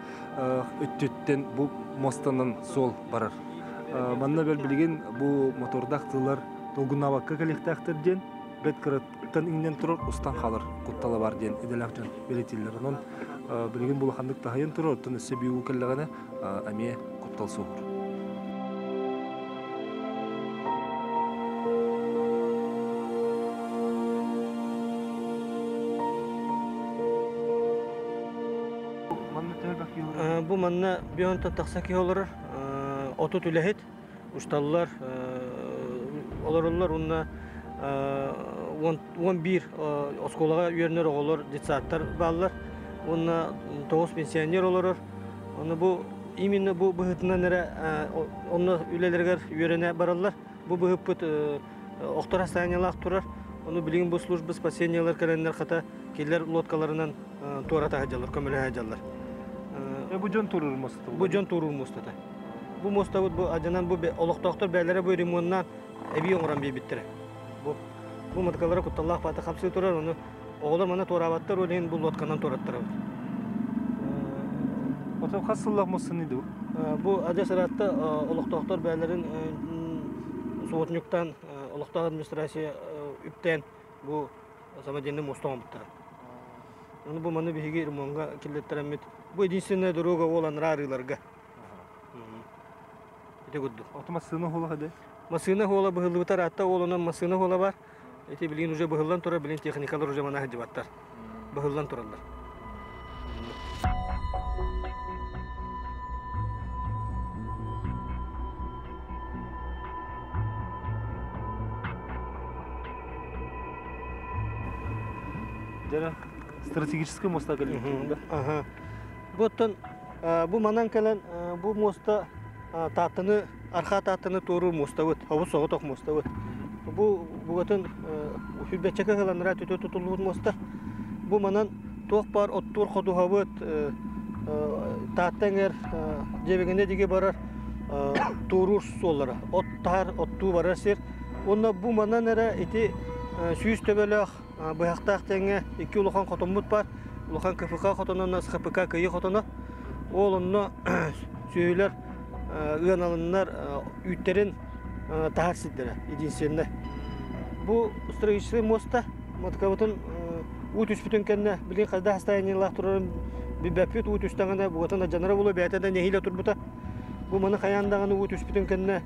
Speaker 1: өттүттэн бу муостанан суол барар. Манна бэл билигин бу мотордаах тыллар долгуннаабакка кэлиэхтээхтэр диэн бэт кыраттан иҥнэн турар устан хаалар куттала бар диэн идэлээх дьон бэлиэтииллэр. Онон билигин бу улаханнык таһыйан турар, оттон өссө бии уу кэллэҕинэ эмиэ куттал суоһуур.
Speaker 2: Бу манна бионтан тахса киһи олорор. 30 үлэһит, усталлар, олороллор уонна 11 оскуолаҕа үөрэнэр оҕолор, детсадтар бааллар. Уонна 9 пенсионер олорор. Оны бу именно бу быһытынан эрэ онно үлэлэригэр үөрэнэ бараллар. Бу быһыппыт охтор расстояниялаах турар. Ону билигин бу служба спасениялар кэлэннэр хата киллер лодкаларынан туората сылдьаллар, көмөлөһө сылдьаллар.
Speaker 1: Бу дьон туруур муостата.
Speaker 2: Бу дьон туруур муостата. Бу муостабыт бу адьанан бу олохтоохтор бээлэрэ бу ремоннаан эбии оҥорон биэрбиттэрэ. Бу бу матыкалара кутталлаах баата хапсыы турар, ону оҕолор мана туораабаттар, ол иһин бу лодканан туораттарабыт.
Speaker 1: Отон хас сыллаах муостаны ду?
Speaker 2: Бу адьас ыраатта олохтоохтор бээлэрин субботнюктан олохтоох администрация үптээн бу самодельный муоста оҥорбуттара. Ону бу маны биһиги ремонтга киллэртэрэммит. Бу единственная дорога ол анараа арыыларга. Ити курдук.
Speaker 1: Ото массыына хуола хады?
Speaker 2: Массыына хуола быһыллыбыта ыраатта, ол онон массыына хуола бар. Ити билигин уже быһыллан турар, билигин техникалар уже мана сылдьыбаттар. Быһыллан тураллар.
Speaker 1: Дьэ, стратегический моста кэлбит.
Speaker 2: Ага. Бу оттон бу манан кэлэн бу муоста Тааттаны архаа Тааттаны туоруур муостабыт, хобус соҕотох муостабыт. Бу бугатын сүрбэччэкэ кыланнара түтө тутуллубут муоста. Бу манан туох баар оттуур ходуһабыт Таатта эҥэр Дьэбигинэ диги барар туоруур суоллара. От таһар, оттуу барар сир. Уонна бу манан эрэ ити 100 төбөлөөх быһахтаах тэҥҥэ икки улахан хотоммут бар. Улахан КФК хотоно, СХПК Кыйы хотоно. Ол онно сүөһүлэр ыаналыннар үүттэрин таһар сирдэрэ единственное. Бу строительный моста Москвабытын уу түспүтүн кэннэ билигин хайдах состояниелаах турарын билбэппит уу түстэҕинэ бугатын адьанара буолуо бэйэтэ да нэһиилэ турбута. Бу маны хайаан даҕаны уу түспүтүн кэннэ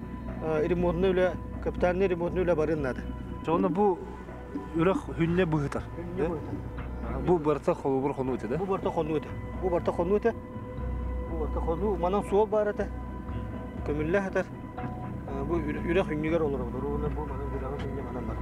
Speaker 2: ремонтный үлэ капитальный ремонтный үлэ барыан наада.
Speaker 1: Дьэ бу үрэх хүннэ быһытар. Бу барыта холобур хонуу этэ да?
Speaker 2: Бу барыта хонуу этэ. Бу барыта хонуу этэ. Бу барыта хонуу. Манан суол баар этэ. Көмүллэ сытар. Бу үрэх үннүгэр олоробут. Уруна бу манан үрэҕин сүнньэ манан бар.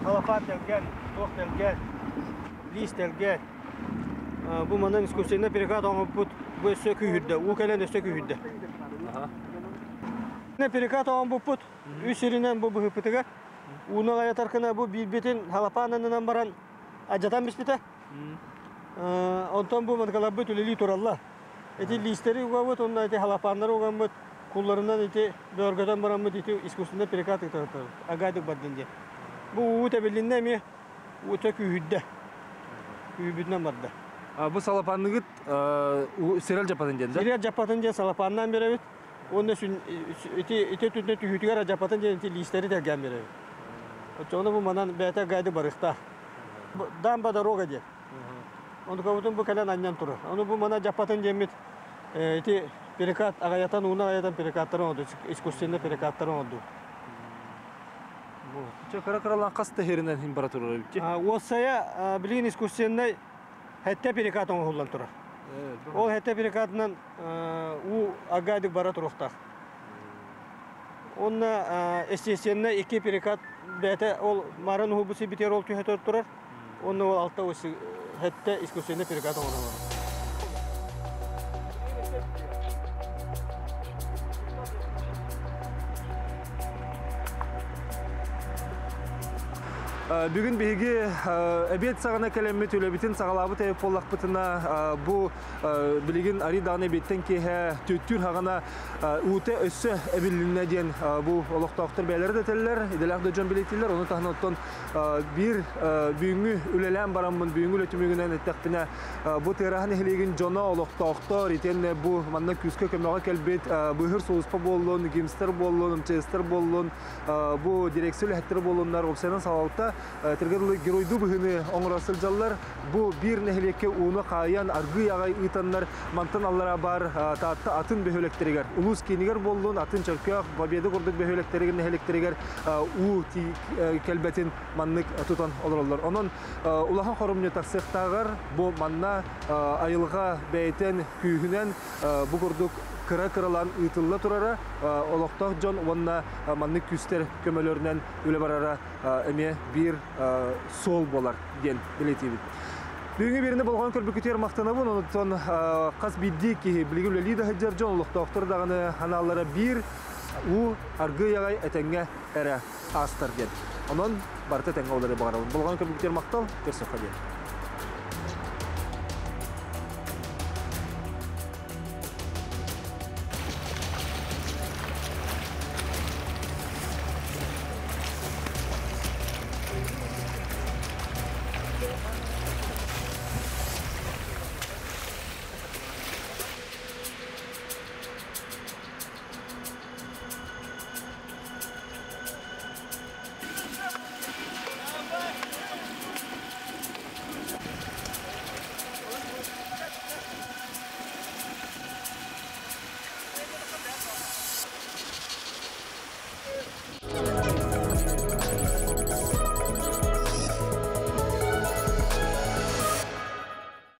Speaker 2: Халафат тэлгэн, туох тэлгэн, лиис тэлгэн. Бу манан искусственный перекат оҥорбут бу өссө күүһүрдэ, уу кэлэн өссө күүһүрдэ. Перекат оҥорбуппут үс сиринэн бу быһыппытыгар ууну аҕайатаркына бу биирбитин халапаананынан баран адьатан биспитэ. Онтон бу манкаларбыт үлэлии тураллар. Ити лиистэри угабыт уонна ити халапааннары угаммыт кулларынан ити бөҕөргөтөн бараммыт ити искусственный перекат ыытабыт. Агайдык бардын диэн. Бу уу тэбилиннэ эмиэ уута күүһүрдэ. Күүһүрбүтүнэн барда.
Speaker 1: Бу салапаанныгыт сирэл дьапатын диэн да?
Speaker 2: Сирэл дьапатын диэн салапааннаан биэрэбит. Уонна ити ити өттүнэн түһүүтүгэр дьапатын диэн ити лиистэри тэлгээн биэрэбит. Оччоҕуна бу манан бэйэтэ гайды барыахтаах. Дамба дорога диэн. Онтукабытын бу кэлэн анньан турар. Ону бу мана дьаппатын диэммит ити перекат аҕайатан ууну аҕайатан перекаттары оҥорду, искусственный перекаттары оҥорду.
Speaker 1: Чэ кыра-кыралаан хас да иһэринэн иһин бара турар эбит.
Speaker 2: Уоссайа билигин искусственный хэттэ перекат оҥоһуллан турар. Ол хэттэ перекатынан уу агайдык бара туруохтаах. Онно естественно икки перекат бэйэтэ ол марын уһубу сибитигэр ол түһэ турар. Онно ол алта хэттэ искусственный перекат оҥороллор.
Speaker 1: Бүгүн биһиги эбиэт саҕана кэлэммит үлэбитин саҕалаабыт эбит буоллахпытына бу билигин арый даҕаны эбиэттэн киэһэ түөттүүр хаҕана уута өссө эбилиннэ диэн бу олохтоохтор бэйэлэрэ да этэллэр, идэлээх да дьон билэтиллэр. Ону таһынан оттон биир бүгүҥҥү үлэлээн бараммын, бүгүҥҥү үлэ түмүгүнэн эттэхпинэ, бу Тыараһа нэһилиэгин дьоно, олохтоохтор, итиэннэ бу манна күүскэ көмөҕө кэлбит быыһыр сулууспа буоллун, гимстер буоллун, МЧСтэр буоллун, бу дирекция үлэһиттэрэ буоллуннар, уопсайынан салалта Этэргэ дылы геройдуу быһыыны оҥоро сылдьаллар. Бу биир нэһилиэккэ ууну хаайан аргыый аҕай ыытаннар мантан аллараа баар Таатта атын бөһүөлэктэригэр, улуус киинигэр буоллун, атын Чөркөөх, Победа курдук бөһүөлэктэригэр, нэһилиэктэригэр уу кэлбэтин маннык тутан олороллор. Онон улахан хорумньу тахсыахтааҕар бу манна айылҕа бэйэтин күүһүнэн бу курдук кыра-кыралаан ыытылла турара олохтоох дьон уонна маннык күүстэр көмөлөрүнэн үлэ барара эмиэ биир суол буолар диэн бэлиэтиибит. Бүгүҥҥү биэриини болҕойон көрбүккүтүгэр махтанабын. Онтон хас биирдии киһи билигин үлэлии да сылдьар дьон олохтоохтор даҕаны анааллара биир уу аргыый аҕай этэҥҥэ эрэ аастар диэн. Онон барыта этэҥҥэ олору баҕарабын. Болҕойон көрбүккүтүгэр махтал, көрсөххө диэн.